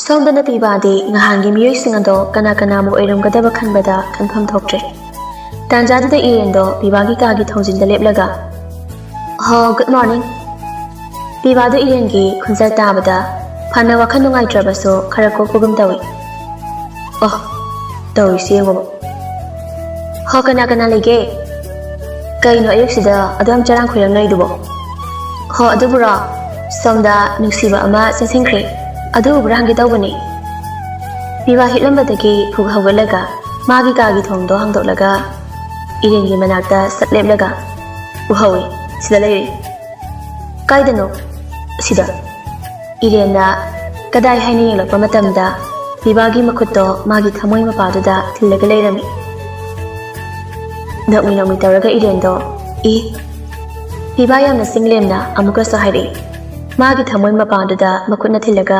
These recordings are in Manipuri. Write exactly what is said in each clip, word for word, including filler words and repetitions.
ꯁꯣꯝꯗꯅ ꯄꯤꯕꯥꯗꯤ ꯉꯍꯥꯟꯒꯤ ꯃꯤꯑꯣꯏꯁꯤꯡ ꯑꯗꯣ ꯀꯅꯥ ꯀꯅꯥꯕꯨ ꯑꯣꯏꯔꯝꯒꯗꯕ ꯈꯟꯕꯗ ꯈꯟꯐꯝ ꯊꯣꯛꯇ꯭ꯔꯦ꯫ ꯇꯥꯟꯖꯥꯗꯨꯗ ꯏꯔꯦꯟꯗꯣ ꯄꯤꯕꯥꯒꯤ ꯀꯥꯒꯤ ꯊꯣꯡꯖꯤꯟꯗ ꯂꯦꯞꯂꯒ, "ꯍꯣ, good morning꯫" ꯄꯤꯕꯥꯗꯣ ꯏꯔꯦꯟꯒꯤ ꯈꯣꯟꯖꯦꯜ ꯇꯥꯕꯗ ꯐꯅ ꯋꯥꯈꯜ ꯅꯨꯡꯉꯥꯏꯇ꯭ꯔꯕꯁꯨ ꯈꯔ ꯀꯣꯛꯄꯒꯨꯝ ꯇꯧꯏ꯫ "ꯑꯣ, ꯇꯧꯔꯤꯁꯤ ꯌꯦꯡꯉꯣꯕ꯫ ꯍꯣ, ꯀꯅꯥ ꯀꯅꯥ ꯂꯩꯒꯦ? ꯀꯩꯅꯣ ꯑꯌꯨꯛꯁꯤꯗ ꯑꯗꯨꯌꯥꯝ ꯆꯔꯥꯡ ꯈꯣꯏꯔꯥꯡꯅꯔꯤꯗꯨꯕꯣ? ꯍꯣ, ꯑꯗꯨꯕꯨꯔꯣ? ꯁꯣꯝꯗ ꯅꯨꯡꯁꯤꯕ ꯑꯃ ꯆꯦꯟꯁꯤꯟꯈ꯭ꯔꯦ꯫ ꯑꯗꯨ ꯎꯕ꯭ꯔꯥ ꯍꯪꯒꯦ ꯇꯧꯕꯅꯦ꯫" ꯄꯤꯕꯥ ꯍꯤꯞꯂꯝꯕꯗꯒꯤ ꯐꯨꯛ ꯍꯧꯒꯠꯂꯒ ꯃꯥꯒꯤ ꯀꯥꯒꯤ ꯊꯣꯡꯗꯣ ꯍꯥꯡꯗꯣꯛꯂꯒ ꯏꯔꯦꯟꯒꯤ ꯃꯅꯥꯛꯇ ꯁꯠ ꯂꯦꯞꯂꯒ, "ꯎꯍꯧꯏ, ꯁꯤꯗ ꯂꯩꯔꯦ꯫" "ꯀꯥꯏꯗꯅꯣ?" "ꯁꯤꯗ꯫" ꯏꯔꯦꯟꯅ ꯀꯗꯥꯏ ꯍꯥꯏꯅ ꯌꯦꯡꯂꯛꯄ ꯃꯇꯝꯗ ꯄꯤꯕꯥꯒꯤ ꯃꯈꯨꯠꯇꯣ ꯃꯥꯒꯤ ꯊꯃꯣꯏ ꯃꯄꯥꯗꯨꯗ ꯊꯤꯜꯂꯒ ꯂꯩꯔꯝꯃꯤ꯫ ꯅꯣꯛꯃꯤ ꯅꯣꯛꯃꯤ ꯇꯧꯔꯒ ꯏꯔꯦꯟꯗꯣ, "ꯏ?" ꯄꯤꯕꯥ ꯌꯥꯝꯅ ꯆꯤꯡꯂꯦꯝꯅ ꯑꯃꯨꯛꯀꯁꯨ ꯍꯥꯏꯔꯛꯏ, ꯃꯥꯒꯤ ꯊꯃꯣꯏ ꯃꯄꯥꯗꯨꯗ ꯃꯈꯨꯠꯅ ꯊꯤꯜꯂꯒ,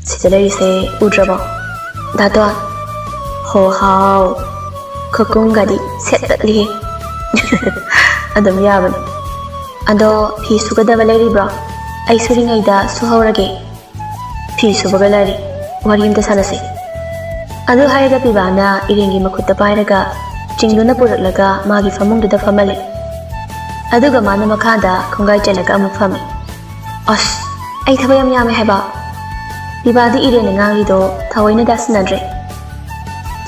"ꯁꯤꯗ ꯂꯩꯔꯤꯁꯦ ꯎꯗ꯭ꯔꯕꯣ?" "ꯗꯥꯇꯣꯟ?" "ꯍꯣ ꯍꯥꯎ, ꯈꯨꯀꯨꯡꯒꯗꯤ ꯁꯦꯠ ꯇꯠꯂꯤꯍꯦ꯫" "ꯑꯗꯨꯝ ꯌꯥꯕꯅꯤ꯫ ꯑꯗꯣ ꯐꯤ ꯁꯨꯒꯗꯕ ꯂꯩꯔꯤꯕ꯭ꯔꯣ? ꯑꯩ ꯁꯨꯔꯤꯉꯩꯗ ꯁꯨꯍꯧꯔꯒꯦ꯫" "ꯐꯤ ꯁꯨꯕꯒ ꯂꯥꯏꯔꯤ, ꯋꯥꯔꯤ ꯑꯝꯇ ꯁꯥꯟꯅꯁꯤ꯫" ꯑꯗꯨ ꯍꯥꯏꯔꯒ ꯄꯤꯕꯥꯅ ꯏꯔꯦꯟꯒꯤ ꯃꯈꯨꯠꯇ ꯄꯥꯏꯔꯒ ꯆꯤꯡꯗꯨꯅ ꯄꯨꯔꯛꯂꯒ ꯃꯥꯒꯤ ꯐꯃꯨꯡꯗꯨꯗ ꯐꯝꯍꯜꯂꯤ꯫ ꯑꯗꯨꯒ ꯃꯥꯅ ꯃꯈꯥꯗ ꯈꯣꯡꯒꯥꯏ ꯆꯜꯂꯒ ꯑꯃꯨꯛ ꯐꯝꯃꯤ꯫ "ꯑꯁ, ꯑꯩ ꯊꯕꯛ ꯌꯥꯝ ꯌꯥꯝꯃꯦ ꯍꯥꯏꯕ꯫" ꯄꯤꯕꯥꯗꯤ ꯏꯔꯦꯟꯅ ꯉꯥꯡꯂꯤꯗꯣ ꯊꯑꯣꯏꯅ ꯇꯥꯁꯤꯟꯅꯗ꯭ꯔꯦ꯫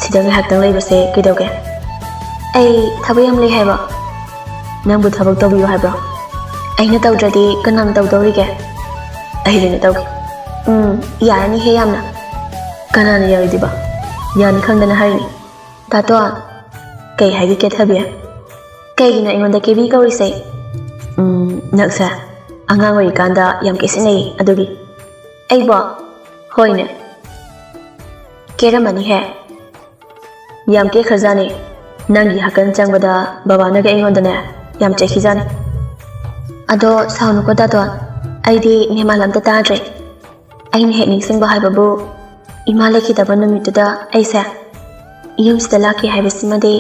"ꯁꯤꯗ ꯉꯥꯏꯍꯥꯛꯇꯪ ꯂꯩꯕꯁꯦ ꯀꯩꯗꯧꯒꯦ?" "ꯑꯩ ꯊꯕꯛ ꯌꯥꯝ ꯂꯩ ꯍꯥꯏꯕ꯫" "ꯅꯪꯕꯨ ꯊꯕꯛ ꯇꯧꯕꯤꯌꯨ ꯍꯥꯏꯕ꯭ꯔꯣ?" "ꯑꯩꯅ ꯇꯧꯗ꯭ꯔꯗꯤ ꯀꯅꯥꯅ ꯇꯧꯗꯧꯔꯤꯒꯦ?" "ꯑꯩ ꯂꯣꯏꯅ ꯇꯧꯒꯦ꯫" "ꯎꯝ, ꯌꯥꯔꯅꯤꯍꯦ ꯌꯥꯝꯅ꯫" "ꯀꯅꯥꯅ ꯌꯥꯔꯣꯏꯗꯣꯏꯕ? ꯌꯥꯅꯤ ꯈꯪꯗꯅ ꯍꯥꯏꯔꯤꯅꯤ꯫" "ꯗꯥꯇꯣꯟ, ꯀꯩ ꯍꯥꯏꯒꯦ ꯀꯦꯊꯕꯤ?" "ꯀꯩꯒꯤꯅꯣ ꯑꯩꯉꯣꯟꯗ ꯀꯦꯕꯤ ꯀꯧꯔꯤꯁꯦ?" "ꯎꯝ, ꯅꯪꯁꯦ ꯑꯉꯥꯡ ꯑꯣꯏꯔꯤꯀꯥꯟꯗ ꯌꯥꯝ ꯀꯦꯁꯤꯟꯅꯩ ꯑꯗꯨꯒꯤ꯫" "ꯑꯩꯕꯣ?" "ꯍꯣꯏꯅꯦ, ꯀꯦꯔꯝꯃꯅꯤꯍꯦ꯫" "ꯌꯥꯝ ꯀꯦꯈ꯭ꯔꯖꯥꯠꯅꯤ꯫ ꯅꯪꯒꯤ ꯍꯥꯀꯟ ꯆꯪꯕꯗ ꯕꯕꯥꯅꯒ ꯑꯩꯉꯣꯟꯗꯅꯦ ꯌꯥꯝ ꯆꯩꯈꯤꯖꯥꯠꯅꯤ꯫" "ꯑꯗꯣ ꯁꯥꯎꯅꯨꯀꯣ ꯗꯥꯇꯣꯟ, ꯑꯩꯗꯤ ꯃꯦꯃꯥꯟ ꯑꯝꯇ ꯇꯥꯗ꯭ꯔꯦ꯫ ꯑꯩꯅ ꯍꯦꯛ ꯅꯤꯡꯁꯤꯡꯕ ꯍꯥꯏꯕꯕꯨ ꯏꯃꯥ ꯂꯩꯈꯤꯗꯕ ꯅꯨꯃꯤꯠꯇꯨꯗ ꯑꯩꯁꯦ ꯌꯨꯝꯁꯤꯗ ꯂꯥꯛꯈꯤ ꯍꯥꯏꯕꯁꯤꯃꯗꯤ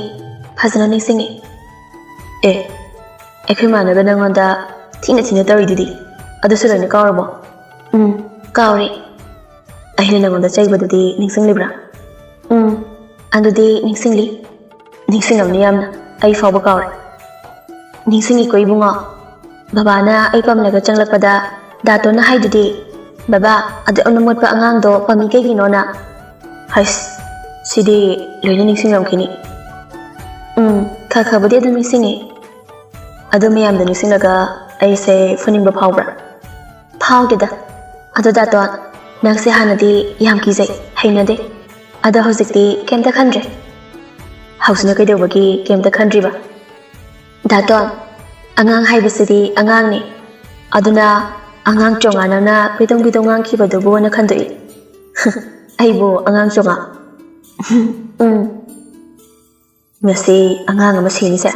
ꯐꯖꯅ ꯅꯤꯡꯁꯤꯡꯉꯤ꯫" "ꯑꯦ, ꯑꯩꯈꯣꯏ ꯃꯥꯟꯅꯕ ꯅꯪꯉꯣꯟꯗ ꯊꯤꯅ ꯊꯤꯅ ꯇꯧꯔꯤꯗꯨꯗꯤ, ꯑꯗꯨꯁꯨ ꯂꯣꯏꯅ ꯀꯥꯎꯔꯕꯣ?" "ꯎꯝ, ꯀꯥꯎꯔꯦ꯫ ꯑꯩꯅ ꯅꯉꯣꯟꯗ ꯆꯩꯕꯗꯨꯗꯤ ꯅꯤꯡꯁꯤꯡꯂꯤꯕ꯭ꯔꯥ? ꯎꯝ, ꯑꯗꯨꯗꯤ ꯅꯤꯡꯁꯤꯡꯂꯤ꯫ ꯅꯤꯡꯁꯤꯡꯉꯝꯅꯤ ꯌꯥꯝꯅ꯫ ꯑꯩ ꯐꯥꯎꯕ ꯀꯥꯎꯔꯦ꯫ ꯅꯤꯡꯁꯤꯡꯉꯤꯀꯣ ꯏꯕꯨꯡꯉꯣ? ꯕꯕꯥꯅ ꯑꯩ ꯄꯝꯂꯒ ꯆꯪꯂꯛꯄꯗ ꯗꯥꯇꯣꯟꯅ ꯍꯥꯏꯗꯨꯗꯤ, "ꯕꯕꯥ, ꯑꯗꯨ ꯌꯥꯝꯅ ꯃꯣꯠꯄ ꯑꯉꯥꯡꯗꯣ ꯄꯝꯃꯤ ꯀꯩꯒꯤꯅꯣꯅ?" ꯍꯩꯁ, ꯁꯤꯗꯤ ꯂꯣꯏꯅ ꯅꯤꯡꯁꯤꯡꯂꯝꯈꯤꯅꯤ꯫ ꯎꯝ, ꯈꯔ ꯈꯔꯕꯨꯗꯤ ꯑꯗꯨꯝ ꯅꯤꯡꯁꯤꯡꯉꯤ꯫ ꯑꯗꯨ ꯃꯌꯥꯝꯗꯣ ꯅꯤꯡꯁꯤꯡꯂꯒ ꯑꯩꯁꯦ ꯐꯨꯅꯤꯡꯕ ꯐꯥꯎꯕ꯭ꯔꯥ? ꯐꯥꯎꯗꯦꯗ꯫ ꯑꯗꯣ ꯗꯥꯇꯣꯟ, ꯅꯪꯁꯦ ꯍꯥꯟꯅꯗꯤ ꯌꯥꯝ ꯀꯤꯖꯩ, ꯍꯩꯅꯗꯦ꯫ ꯑꯗꯣ ꯍꯧꯖꯤꯛꯇꯤ ꯀꯩꯝꯇ ꯈꯟꯗ꯭ꯔꯦ꯫ ꯍꯧꯖꯤꯛꯅ ꯀꯩꯗꯧꯕꯒꯤ ꯀꯩꯝꯇ ꯈꯟꯗ꯭ꯔꯤꯕ? ꯗꯥꯇꯣꯟ, ꯑꯉꯥꯡ ꯍꯥꯏꯕꯁꯤꯗꯤ ꯑꯉꯥꯡꯅꯤ꯫ ꯑꯗꯨꯅ ꯑꯉꯥꯡ ꯆꯣꯉꯥ ꯅꯪꯅ ꯄꯤꯗꯣꯡ ꯄꯤꯗꯣꯡ ꯉꯥꯡꯈꯤꯕꯗꯨꯕꯨꯅ ꯈꯟꯗꯣꯛꯏ꯫ ꯑꯩꯕꯨ ꯑꯉꯥꯡ ꯆꯣꯉꯥ? ꯎꯝ꯫ ꯉꯁꯤ ꯑꯉꯥꯡ ꯑꯃ ꯁꯦꯝꯃꯤꯁꯦ꯫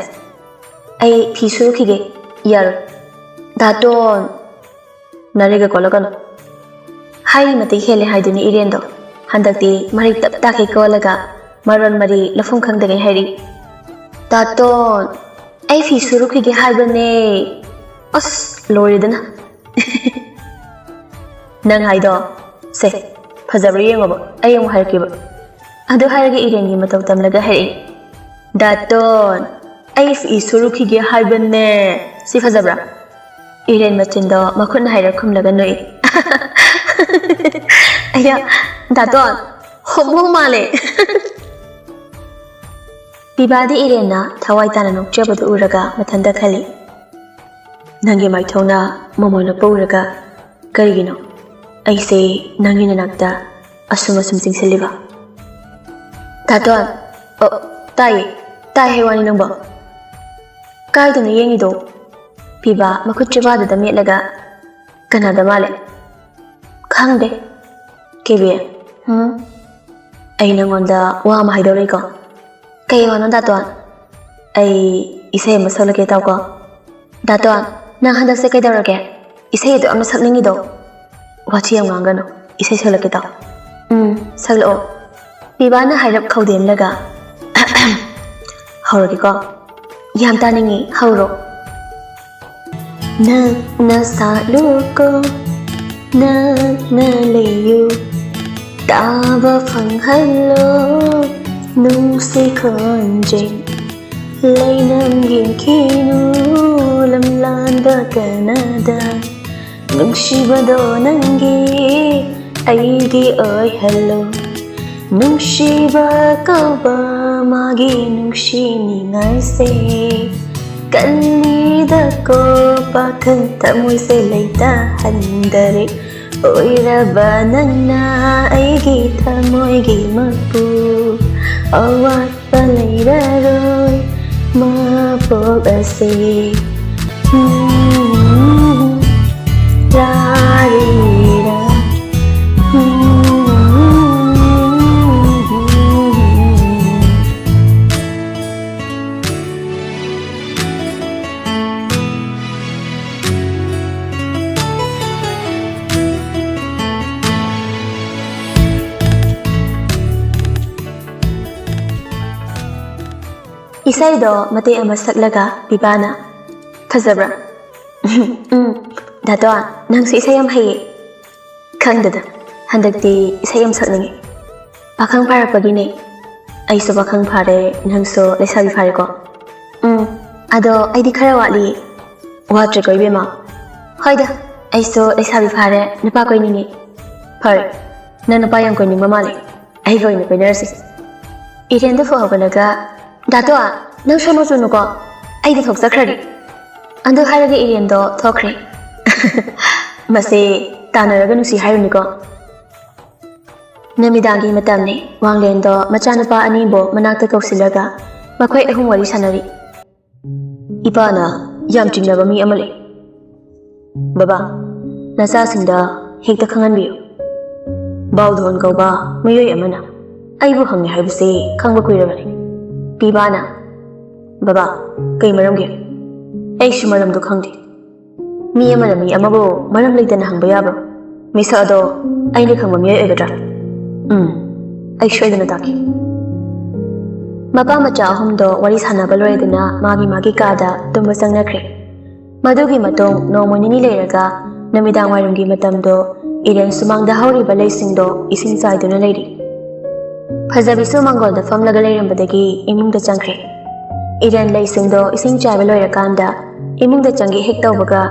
ꯑꯩ ꯐꯤ ꯁꯨꯔꯨꯈꯤꯒꯦ꯫ ꯌꯥꯔꯣꯏ꯫ ꯗꯥꯇꯣꯟ! ꯅꯥꯔꯩꯒ ꯀꯣꯜꯂꯛꯀꯅꯨ꯫ ꯍꯥꯏꯔꯤ ꯃꯇꯤꯛ ꯍꯦꯜꯂꯦ ꯍꯥꯏꯗꯨꯅꯤ ꯏꯔꯦꯟꯗꯣ꯫ ꯍꯟꯗꯛꯇꯤ ꯃꯔꯩ ꯇꯞ ꯇꯥꯈꯩ ꯀꯣꯜꯂꯒ ꯃꯔꯣꯟ ꯃꯔꯤ ꯂꯧꯐꯝ ꯈꯪꯗꯉꯩ ꯍꯥꯏꯔꯤ꯫ ꯗꯥꯇꯣꯟ! ꯑꯩ ꯐꯤ ꯁꯨꯔꯨꯈꯤꯒꯦ ꯍꯥꯏꯕꯅꯦ꯫ ꯑꯁ, ꯂꯣꯏꯔꯦꯗꯅ꯫ ꯅꯪ ꯍꯥꯏꯗꯣ꯫ ꯁꯦ, ꯐꯖꯕ꯭ꯔꯥ ꯌꯦꯡꯉꯣꯕ, ꯑꯩ ꯑꯃꯨꯛ ꯍꯥꯏꯔꯛꯀꯦꯕ꯫ ꯑꯗꯨ ꯍꯥꯏꯔꯒ ꯏꯔꯦꯟꯒꯤ ꯃꯇꯧ ꯇꯝꯂꯒ ꯍꯥꯏꯔꯛꯏ꯫ ꯗꯥꯇꯣꯟ! ꯑꯩ ꯐꯤ ꯁꯨꯔꯨꯈꯤꯒꯦ ꯍꯥꯏꯕꯅꯦ꯫ ꯁꯤ ꯐꯖꯕ꯭ꯔꯥ? ꯏꯔꯦꯟ ꯃꯆꯤꯟꯗꯣ ꯃꯈꯨꯠꯅ ꯍꯥꯏꯔ ꯈꯨꯝꯂꯒ ꯅꯣꯛꯏ꯫ ꯑꯌꯥ, ꯗꯥꯇꯣꯟ! ꯍꯣꯃꯣ ꯃꯥꯜꯂꯦ꯫ ꯄꯤꯕꯥꯗꯤ ꯏꯔꯦꯟꯅ ꯊꯋꯥꯏ ꯇꯥꯅ ꯅꯣꯛꯆꯕꯗꯨ ꯎꯔꯒ ꯃꯊꯟꯇ ꯈꯜꯂꯤ, "ꯅꯪꯒꯤ ꯃꯥꯏꯊꯣꯡꯅ ꯃꯣꯃꯣꯟ ꯅꯣꯛꯄ ꯎꯔꯒ ꯀꯔꯤꯒꯤꯅꯣ ꯑꯩꯁꯦ ꯅꯪꯒꯤ ꯅꯅꯥꯛꯇ ꯑꯁꯨꯝ ꯑꯁꯨꯝ ꯆꯤꯡꯁꯤꯜꯂꯤꯕ?" ꯗꯥꯇꯣꯟ! ꯑꯣ, ꯇꯥꯏꯌꯦ, ꯇꯥꯏ ꯍꯥꯏ ꯋꯥꯅꯤ ꯅꯪꯕꯣ꯫ ꯀꯥꯏꯗꯅꯣ ꯌꯦꯡꯉꯤꯗꯣ? ꯄꯤꯕꯥ ꯃꯈꯨꯠ ꯆꯤꯕꯥꯗꯨꯗ ꯃꯦꯠꯂꯒ, "ꯀꯅꯥꯗ ꯃꯥꯜꯂꯦ?" "ꯈꯪꯗꯦ꯫ ꯀꯦꯕꯤ, ꯍꯨꯝ? ꯑꯩ ꯅꯪꯉꯣꯟꯗ ꯋꯥ ꯑꯃ ꯍꯥꯏꯗꯧꯔꯤꯀꯣ꯫" "ꯀꯩ ꯋꯥꯅꯣ ꯗꯥꯇꯣꯟ?" "ꯑꯩ ꯏꯁꯩ ꯑꯃ ꯁꯛꯂꯛꯀꯦ ꯇꯥꯎꯀꯣ꯫" "ꯗꯥꯇꯣꯟ, ꯅꯪ ꯍꯟꯗꯛꯁꯦ ꯀꯩꯗꯧꯔꯒꯦ? ꯏꯁꯩ ꯑꯗꯨ ꯌꯥꯝꯅ ꯁꯛꯅꯤꯡꯉꯤꯗꯣ?" "ꯋꯥꯊꯤ ꯌꯥꯝ ꯉꯥꯡꯒꯅꯨ, ꯏꯁꯩ ꯁꯛꯂꯛꯀꯦ ꯇꯥꯎ꯫" "ꯎꯝ, ꯁꯛꯂꯛꯑꯣ꯫" ꯄꯤꯕꯥꯅ ꯍꯥꯏꯔꯞ ꯈꯧꯗꯦꯝꯂꯒ, "ꯍꯧꯔꯒꯦꯀꯣ꯫" "ꯌꯥꯝ ꯇꯥꯅꯤꯡꯉꯤ, ꯍꯧꯔꯣ꯫" ꯅꯛꯅ ꯁꯥꯠꯂꯨꯀꯣ, ꯅꯛꯅ ꯂꯩꯌꯨ, ꯇꯥꯕ ꯐꯪꯍꯜꯂꯣ ꯅꯨꯡꯁꯤ ꯈꯣꯟꯖꯦꯜ꯫ ꯂꯩꯅꯝ ꯌꯦꯡꯈꯤꯅꯨ ꯂꯝꯂꯥꯟꯕ ꯀꯅꯥꯗ꯫ ꯅꯨꯡꯁꯤꯕꯗꯣ ꯅꯪꯒꯤ ꯑꯩꯒꯤ ꯑꯣꯏꯍꯜꯂꯣ꯫ ꯅꯨꯡꯁꯤꯕ ꯀꯧꯕ ꯃꯥꯒꯤ ꯅꯨꯡꯁꯤꯅꯤꯡꯉꯥꯏꯁꯦ꯫ ꯀꯜꯂꯤꯗꯀꯣ ꯄꯥꯈꯪ ꯊꯃꯣꯏꯁꯦ ꯂꯩꯇꯍꯟꯗꯔꯦ꯫ ꯑꯣꯏꯔꯕ ꯅꯪꯅ ꯑꯩꯒꯤ ꯊꯃꯣꯏꯒꯤ ꯃꯄꯨ꯫ ꯑꯋꯥꯠꯄ ꯂꯩꯔꯔꯣꯏ ꯃꯄꯣꯛ ꯑꯁꯤ꯫ ꯂꯥꯔꯤꯔꯥ꯫ ꯏꯁꯩꯗꯣ ꯃꯇꯦꯛ ꯑꯃ ꯁꯛꯂꯒ ꯄꯤꯕꯥꯅ, "ꯐꯖꯕ꯭ꯔꯥ?" "ꯎꯝ, ꯗꯥꯇꯣ, ꯅꯪꯁꯨ ꯏꯁꯩ ꯌꯥꯝ ꯍꯩꯌꯦ꯫ ꯈꯪꯗꯦꯗ, ꯍꯟꯗꯛꯇꯤ ꯏꯁꯩ ꯌꯥꯝ ꯁꯛꯅꯤꯡꯉꯦ꯫ ꯄꯥꯈꯪ ꯐꯥꯔꯛꯄꯒꯤꯅꯦ꯫ ꯑꯩꯁꯨ ꯄꯥꯈꯪ ꯐꯥꯔꯦ, ꯅꯪꯁꯨ ꯂꯩꯁꯥꯕꯤ ꯐꯥꯔꯦꯀꯣ?" "ꯎꯝ, ꯑꯗꯣ ꯑꯩꯗꯤ ꯈꯔ ꯋꯥꯠꯂꯤꯌꯦ꯫" "ꯋꯥꯠꯇ꯭ꯔꯦꯀꯣ ꯏꯕꯦꯝꯃ?" "ꯍꯣꯏꯗ, ꯑꯩꯁꯨ ꯂꯩꯁꯥꯕꯤ ꯐꯥꯔꯦ, ꯅꯨꯄꯥ ꯀꯣꯏꯅꯤꯡꯉꯦ꯫" "ꯐꯔꯦ, ꯅꯪ ꯅꯨꯄꯥ ꯌꯥꯝ ꯀꯣꯏꯅꯤꯡꯕ ꯃꯥꯜꯂꯦ, ꯑꯩꯒ ꯑꯣꯏꯅ ꯀꯣꯏꯅꯔꯁꯤ꯫" ꯏꯔꯦꯟꯗꯣ ꯐꯨ ꯍꯧꯒꯠꯂꯒ, "ꯗꯥꯇꯣ, ꯅꯪ ꯁꯣꯅꯣ ꯆꯨꯅꯨꯀꯣ, ꯑꯩꯗꯤ ꯊꯣꯛꯆꯈ꯭ꯔꯒꯦ꯫" ꯑꯗꯨ ꯍꯥꯏꯔꯒ ꯏꯔꯦꯟꯗꯣ ꯊꯣꯛꯈ꯭ꯔꯦ꯫ ꯃꯁꯦ ꯇꯥꯟꯅꯔꯒ ꯅꯨꯡꯁꯤ ꯍꯥꯏꯔꯨꯅꯤꯀꯣ꯫ ꯅꯨꯃꯤꯗꯥꯡꯒꯤ ꯃꯇꯝꯅꯤ꯫ ꯋꯥꯡꯂꯦꯟꯗꯣ ꯃꯆꯥꯅꯨꯄꯥ ꯑꯅꯤꯕꯨ ꯃꯅꯥꯛꯇ ꯀꯧꯁꯤꯜꯂꯒ ꯃꯈꯣꯏ ꯑꯍꯨꯝ ꯋꯥꯔꯤ ꯁꯥꯟꯅꯔꯤ꯫ "ꯏꯄꯥꯅ ꯌꯥꯝ ꯆꯤꯡꯅꯕ ꯃꯤ ꯑꯃ ꯂꯩ꯫ ꯕꯕꯥ, ꯅꯆꯥꯁꯤꯡꯗ ꯍꯦꯛꯇ ꯈꯪꯍꯟꯕꯤꯌꯨ꯫ ꯕꯥꯎꯙꯣꯟ ꯀꯧꯕ ꯃꯤꯑꯣꯏ ꯑꯃꯅ ꯑꯩꯕꯨ ꯍꯪꯉꯦ ꯍꯥꯏꯕꯁꯤ ꯈꯪꯕ ꯀꯨꯏꯔꯕꯅꯤ꯫" ꯄꯤꯕꯥꯅ, "ꯕꯕꯥ, ꯀꯩ ꯃꯔꯝꯒꯤ?" "ꯑꯩꯁꯨ ꯃꯔꯝꯗꯨ ꯈꯪꯗꯦ꯫ ꯃꯤ ꯑꯃꯅ ꯃꯤ ꯑꯃꯕꯨ ꯃꯔꯝ ꯂꯩꯇꯅ ꯍꯪꯕ ꯌꯥꯕ꯭ꯔꯣ? ꯃꯤꯁꯛ ꯑꯗꯣ ꯑꯩꯅ ꯈꯪꯕ ꯃꯤꯑꯣꯏ ꯑꯣꯏꯒꯗ꯭ꯔꯥ? ꯎꯝ, ꯑꯩ ꯁꯣꯏꯗꯅ ꯇꯥꯈꯤ꯫" ꯃꯄꯥ ꯃꯆꯥ ꯑꯍꯨꯝꯗꯣ ꯋꯥꯔꯤ ꯁꯥꯟꯅꯕ ꯂꯣꯏꯗꯨꯅ ꯃꯥꯒꯤ ꯃꯥꯒꯤ ꯀꯥꯗ ꯇꯨꯝꯕ ꯆꯪꯅꯈ꯭ꯔꯦ꯫ ꯃꯗꯨꯒꯤ ꯃꯇꯨꯡ ꯅꯣꯡꯃ ꯅꯤꯅꯤ ꯂꯩꯔꯒ ꯅꯨꯃꯤꯗꯥꯡ ꯋꯥꯏꯔꯝꯒꯤ ꯃꯇꯝꯗꯣ ꯏꯔꯦꯟ ꯁꯨꯃꯥꯡꯗ ꯍꯧꯔꯤꯕ ꯂꯩꯁꯤꯡꯗꯣ ꯏꯁꯤꯡ ꯆꯥꯏꯗꯨꯅ ꯂꯩꯔꯤ꯫ ꯐꯖꯕꯤꯁꯨ ꯃꯥꯡꯒꯣꯜꯗ ꯐꯝꯂꯒ ꯂꯩꯔꯝꯕꯗꯒꯤ ꯏꯃꯨꯡꯗ ꯆꯪꯈ꯭ꯔꯦ꯫ ꯏꯔꯦꯟ ꯂꯩꯁꯤꯡꯗꯣ ꯏꯁꯤꯡ ꯆꯥꯏꯕ ꯂꯣꯏꯔꯀꯥꯟꯗ ꯏꯃꯨꯡꯗ ꯆꯪꯒꯦ ꯍꯦꯛ ꯇꯧꯕꯒ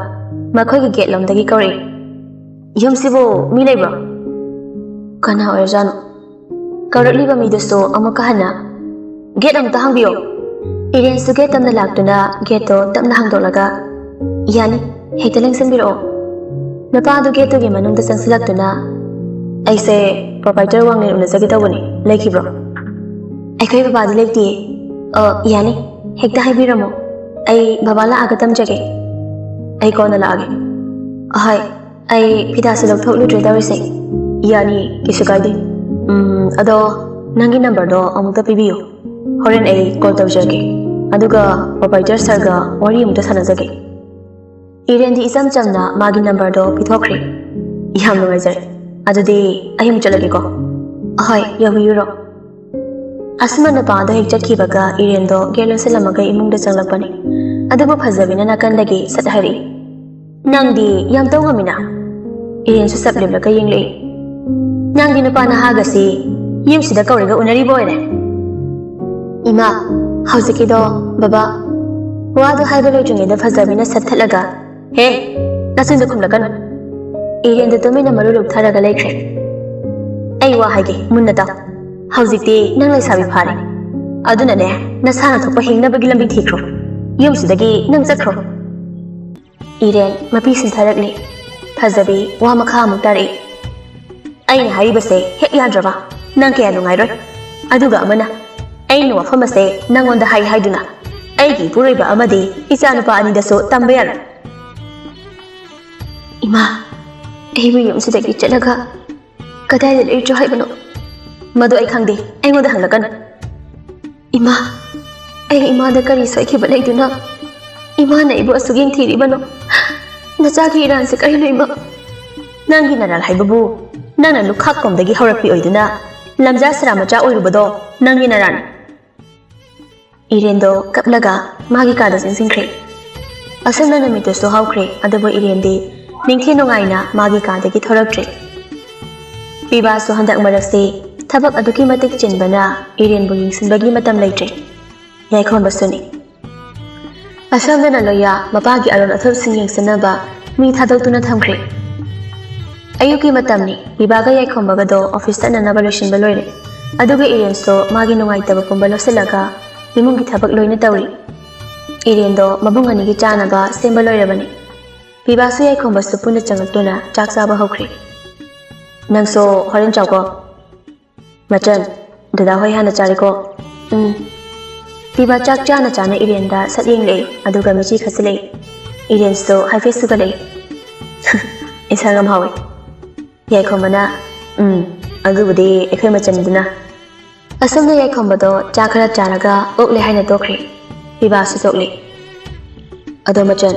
ꯃꯈꯣꯏꯒꯤ ꯒꯦꯠ ꯂꯣꯝꯗꯒꯤ ꯀꯧꯔꯛꯏ, "ꯌꯨꯝꯁꯤꯕꯨ ꯃꯤ ꯂꯩꯕ꯭ꯔꯣ? ꯀꯅꯥ ꯑꯣꯏꯔꯖꯥꯠꯅꯣ?" ꯀꯧꯔꯛꯂꯤꯕ ꯃꯤꯗꯨꯁꯨ ꯑꯃꯨꯛꯀ ꯍꯟꯅ, "ꯒꯦꯠ ꯑꯃꯨꯛꯇ ꯍꯥꯡꯕꯤꯌꯣ"꯫ ꯏꯔꯦꯟꯁꯨ ꯒꯦꯠ ꯇꯝꯅ ꯂꯥꯛꯇꯨꯅ ꯒꯦꯠꯇꯣ ꯇꯞꯅ ꯍꯥꯡꯗꯣꯛꯂꯒ, "ꯌꯥꯅꯤ, ꯍꯦꯛꯇ ꯂꯦꯡꯁꯤꯟꯕꯤꯔꯛꯑꯣ"꯫ ꯅꯨꯄꯥ ꯑꯗꯨ ꯒꯦꯠꯇꯨꯒꯤ ꯃꯅꯨꯡꯗ ꯆꯪꯁꯤꯜꯂꯛꯇꯨꯅ, "ꯑꯩꯁꯦ ꯄ꯭ꯔꯣꯄꯥꯏꯇꯔ ꯋꯥꯡꯂꯦꯟ ꯎꯅꯖꯒꯦ ꯇꯧꯕꯅꯤ, ꯂꯩꯈꯤꯕ꯭ꯔꯣ?" "ꯑꯩꯈꯣꯏ ꯕꯕꯥꯗꯤ ꯂꯩꯇꯦ"꯫ "ꯑ, ꯌꯥꯅꯤ, ꯍꯦꯛꯇ ꯍꯥꯏꯕꯤꯔꯝꯃꯣ, ꯑꯩ ꯕꯕꯥ ꯂꯥꯛꯑꯒ ꯇꯝꯖꯒꯦ"꯫ "ꯑꯩ ꯀꯣꯟꯅ ꯂꯥꯛꯑꯒꯦ"꯫ "ꯑꯍꯣꯏ, ꯑꯩ ꯐꯤꯗꯥꯁꯦ ꯂꯧꯊꯣꯛꯂꯨꯗ꯭ꯔꯦ ꯇꯧꯔꯤꯁꯦ"꯫ "ꯌꯥꯅꯤ, ꯀꯩꯁꯨ ꯀꯥꯏꯗꯦ꯫ ꯎꯝ, ꯑꯗꯣ ꯅꯪꯒꯤ ꯅꯝꯕꯔꯗꯣ ꯑꯃꯨꯛꯇ ꯄꯤꯕꯤꯌꯨ, ꯍꯣꯔꯦꯟ ꯑꯩ ꯀꯣꯜ ꯇꯧꯖꯔꯛꯀꯦ, ꯑꯗꯨꯒ ꯄ꯭ꯔꯣꯄꯥꯏꯇꯔ ꯁꯥꯔꯒ ꯋꯥꯔꯤ ꯑꯃꯨꯛꯇ ꯁꯥꯟꯅꯖꯒꯦ"꯫ ꯏꯔꯦꯟꯗꯤ ꯏꯆꯝ ꯆꯝꯅ ꯃꯥꯒꯤ ꯅꯝꯕꯔꯗꯣ ꯄꯤꯊꯣꯛꯈ꯭ꯔꯦ꯫ "ꯌꯥꯝ ꯅꯨꯡꯉꯥꯏꯖꯔꯦ, ꯑꯗꯨꯗꯤ ꯑꯩ ꯑꯃꯨꯛ ꯆꯠꯂꯒꯦꯀꯣ"꯫ "ꯑꯍꯣꯏ, ꯌꯧꯕꯤꯔꯨꯔꯣ"꯫ ꯑꯁꯨꯝꯅ ꯅꯨꯄꯥ ꯑꯗꯣ ꯍꯦꯛ ꯆꯠꯈꯤꯕꯒ ꯏꯔꯦꯟꯗꯣ ꯒꯦꯠ ꯂꯣꯟꯁꯤꯜꯂꯝꯃꯒ ꯏꯃꯨꯡꯗ ꯆꯪꯂꯛꯄꯅꯤ꯫ ꯑꯗꯨꯕꯨ ꯐꯖꯕꯤꯅ ꯅꯥꯀꯟꯗꯒꯤ ꯁꯠ ꯍꯥꯏꯔꯛꯏ, "ꯅꯪꯗꯤ ꯌꯥꯝ ꯇꯧ ꯉꯝꯃꯤꯅ"꯫ ꯏꯔꯦꯟꯁꯨ ꯆꯞ ꯂꯦꯞꯂꯒ ꯌꯦꯡꯂꯛꯏ꯫ "ꯅꯪꯗꯤ ꯅꯨꯄꯥ ꯅꯍꯥꯒꯁꯤ ꯌꯨꯝꯁꯤꯗ ꯀꯧꯔꯒ ꯎꯅꯔꯤꯕ ꯑꯣꯏꯔꯦ"꯫ "ꯏꯃꯥ, ꯍꯧꯖꯤꯛꯀꯤꯗꯣ ꯕꯕꯥ"꯫ ꯋꯥꯗꯨ ꯍꯥꯏꯕ ꯂꯣꯏꯗ꯭ꯔꯤꯉꯩꯗ ꯐꯖꯕꯤꯅ ꯁꯠ ꯊꯠꯂꯒ, "ꯍꯦ, ꯅꯆꯤꯟꯗꯨ ꯈꯨꯝꯂꯛꯀꯅꯨ"꯫ ꯏꯔꯦꯟꯗꯨ ꯇꯨꯃꯤꯟꯅ ꯃꯔꯨ ꯂꯨꯞꯊꯔꯒ ꯂꯩꯈ꯭ꯔꯦ꯫ "ꯑꯩ ꯋꯥ ꯍꯥꯏꯒꯦ, ꯃꯨꯟꯅ ꯇꯥꯎ꯫ ꯍꯧꯖꯤꯛꯇꯤ ꯅꯪ ꯂꯩꯁꯥꯕꯤ ꯐꯥꯔꯦ꯫ ꯑꯗꯨꯅꯅꯦ, ꯅꯁꯥꯅ ꯊꯣꯛꯄ ꯍꯤꯡꯅꯕꯒꯤ ꯂꯝꯕꯤ ꯊꯤꯈ꯭ꯔꯣ꯫ ꯌꯨꯝꯁꯤꯗꯒꯤ ꯅꯪ ꯆꯠꯈ꯭ꯔꯣ"꯫ ꯏꯔꯦꯟ ꯃꯄꯤ ꯁꯤꯟꯊꯔꯛꯂꯤ꯫ ꯐꯖꯕꯤ ꯋꯥ ꯃꯈꯥ ꯑꯃꯨꯛ ꯇꯥꯔꯛꯏ꯫ "ꯑꯩꯅ ꯍꯥꯏꯔꯤꯕꯁꯦ ꯍꯦꯛ ꯌꯥꯗ꯭ꯔꯕ ꯅꯪ ꯀꯌꯥ ꯅꯨꯡꯉꯥꯏꯔꯣꯏ꯫ ꯑꯗꯨꯒ ꯑꯃꯅ, ꯑꯩꯅ ꯋꯥꯐꯝ ꯑꯁꯦ ꯅꯪꯉꯣꯟꯗ ꯍꯥꯏ ꯍꯥꯏꯗꯨꯅ ꯑꯩꯒꯤ ꯏꯄꯨꯔꯣꯏꯕ ꯑꯃꯗꯤ ꯏꯆꯥꯅꯨꯄꯥ ꯑꯅꯤꯗꯁꯨ ꯇꯝꯕ ꯌꯥꯔꯣꯏ"꯫ "ꯏꯃꯥ, ꯑꯩꯕꯨ ꯌꯨꯝꯁꯤꯗꯒꯤ ꯆꯠꯂꯒ ꯀꯗꯥꯏꯗ ꯂꯩꯔꯨꯆꯣ ꯍꯥꯏꯕꯅꯣ?" "ꯃꯗꯨ ꯑꯩ ꯈꯪꯗꯦ, ꯑꯩꯉꯣꯟꯗ ꯍꯪꯂꯛꯀꯅꯨ"꯫ "ꯏꯃꯥ, ꯑꯩ ꯏꯃꯥꯗ ꯀꯔꯤ ꯁꯣꯏꯈꯤꯕ ꯂꯩꯗꯨꯅ ꯏꯃꯥꯅ ꯑꯩꯕꯨ ꯑꯁꯨꯛ ꯌꯦꯡꯊꯤꯔꯤꯕꯅꯣ? ꯅꯆꯥꯒꯤ ꯏꯔꯥꯟꯁꯦ ꯀꯔꯤꯅꯣ ꯏꯃꯥ?" "ꯅꯪꯒꯤ ꯅꯔꯥꯜ ꯍꯥꯏꯕꯕꯨ ꯅꯪꯅ ꯂꯨꯈꯥꯛ ꯀꯣꯝꯗꯒꯤ ꯍꯧꯔꯛꯄꯤ ꯑꯣꯏꯗꯨꯅ ꯂꯝꯖꯥ ꯁꯔꯥ ꯃꯆꯥ ꯑꯣꯏꯔꯨꯕꯗꯣ ꯅꯪꯒꯤ ꯅꯔꯥꯜꯅꯤ"꯫ ꯏꯔꯦꯟꯗꯣ ꯀꯞꯂꯒ ꯃꯥꯒꯤ ꯀꯥꯗ ꯆꯪꯁꯤꯟꯈ꯭ꯔꯦ꯫ ꯑꯁꯨꯝꯅ ꯅꯨꯃꯤꯠꯇꯨꯁꯨ ꯍꯧꯈ꯭ꯔꯦ, ꯑꯗꯨꯕꯨ ꯏꯔꯦꯟꯗꯤ ꯅꯤꯡꯊꯤ ꯅꯨꯡꯉꯥꯏꯅ ꯃꯥꯒꯤ ꯀꯥꯗꯒꯤ ꯊꯣꯔꯛꯇ꯭ꯔꯦ꯫ ꯄꯤꯕꯥꯁꯨ ꯍꯟꯗꯛ ꯃꯔꯛꯁꯤ ꯊꯕꯛ ꯑꯗꯨꯛꯀꯤ ꯃꯇꯤꯛ ꯆꯤꯟꯕꯅ ꯏꯔꯦꯟꯕꯨ ꯌꯦꯡꯁꯤꯟꯕꯒꯤ ꯃꯇꯝ ꯂꯩꯇ꯭ꯔꯦ꯫ ꯌꯥꯏꯈꯣꯝꯕꯁꯨꯅꯤ꯫ ꯑꯁꯣꯝꯗꯅ ꯂꯣꯌꯥ ꯃꯄꯥꯒꯤ ꯑꯔꯣꯟ ꯑꯊꯨꯞꯁꯤꯡ ꯌꯦꯡꯁꯤꯟꯅꯕ ꯃꯤ ꯊꯥꯗꯣꯛꯇꯨꯅ ꯊꯝꯈ꯭ꯔꯦ꯫ ꯑꯌꯨꯛꯀꯤ ꯃꯇꯝꯅꯤ꯫ ꯄꯤꯕꯥꯒ ꯌꯥꯏꯈꯣꯝꯕꯒꯗꯣ ꯑꯣꯐꯤꯁ ꯆꯠꯅꯅꯕ ꯂꯣꯏꯁꯤꯟꯕ ꯂꯣꯏꯔꯦ꯫ ꯑꯗꯨꯒ ꯏꯔꯦꯟꯁꯨ ꯃꯥꯒꯤ ꯅꯨꯡꯉꯥꯏꯇꯕ ꯄꯨꯝꯕ ꯂꯧꯁꯤꯜꯂꯒ ꯏꯃꯨꯡꯒꯤ ꯊꯕꯛ ꯂꯣꯏꯅ ꯇꯧꯔꯤ꯫ ꯏꯔꯦꯟꯗꯣ ꯃꯕꯨꯡ ꯑꯅꯤꯒꯤ ꯆꯥꯅꯕ ꯁꯦꯝꯕ ꯂꯣꯏꯔꯕꯅꯤ꯫ ꯄꯤꯕꯥꯁꯨ ꯌꯥꯏꯈꯣꯝꯕꯁꯨ ꯄꯨꯟꯅ ꯆꯪꯂꯛꯇꯨꯅ ꯆꯥꯛ ꯆꯥꯕ ꯍꯧꯈ꯭ꯔꯦ꯫ "ꯅꯪꯁꯨ ꯍꯣꯔꯦꯟ ꯆꯥꯎꯀꯣ꯫ ꯃꯆꯟ, ꯗꯗꯥ ꯍꯣꯏ ꯍꯥꯟꯅ ꯆꯥꯔꯦꯀꯣ?" "ꯎꯝ꯫" ꯄꯤꯕꯥ ꯆꯥꯛ ꯆꯥꯅ ꯆꯥꯅ ꯏꯔꯦꯟꯗ ꯁꯠ ꯌꯦꯡꯂꯛꯏ, ꯑꯗꯨꯒ ꯃꯤꯆꯤ ꯈꯠꯆꯤꯜꯂꯛꯏ꯫ ꯏꯔꯦꯟꯁꯨ ꯍꯥꯏꯐꯦꯠ ꯁꯨꯒꯠꯂꯛꯏ꯫ "ꯏꯟꯁꯥꯡ ꯌꯥꯝ ꯍꯥꯎꯏ꯫" ꯌꯥꯏꯈꯣꯝꯕꯅ, "ꯎꯝ, ꯑꯗꯨꯕꯨꯗꯤ ꯑꯩꯈꯣꯏ ꯃꯆꯟꯗꯨꯅ꯫" ꯑꯁꯨꯝꯅ ꯌꯥꯏꯈꯣꯝꯕꯗꯣ ꯆꯥꯛ ꯈꯔ ꯆꯥꯔꯒ ꯑꯣꯛꯂꯦ ꯍꯥꯏꯅ ꯇꯣꯛꯈ꯭ꯔꯦ꯫ ꯄꯤꯕꯥꯁꯨ ꯇꯣꯛꯂꯦ꯫ "ꯑꯗꯣ ꯃꯆꯟ,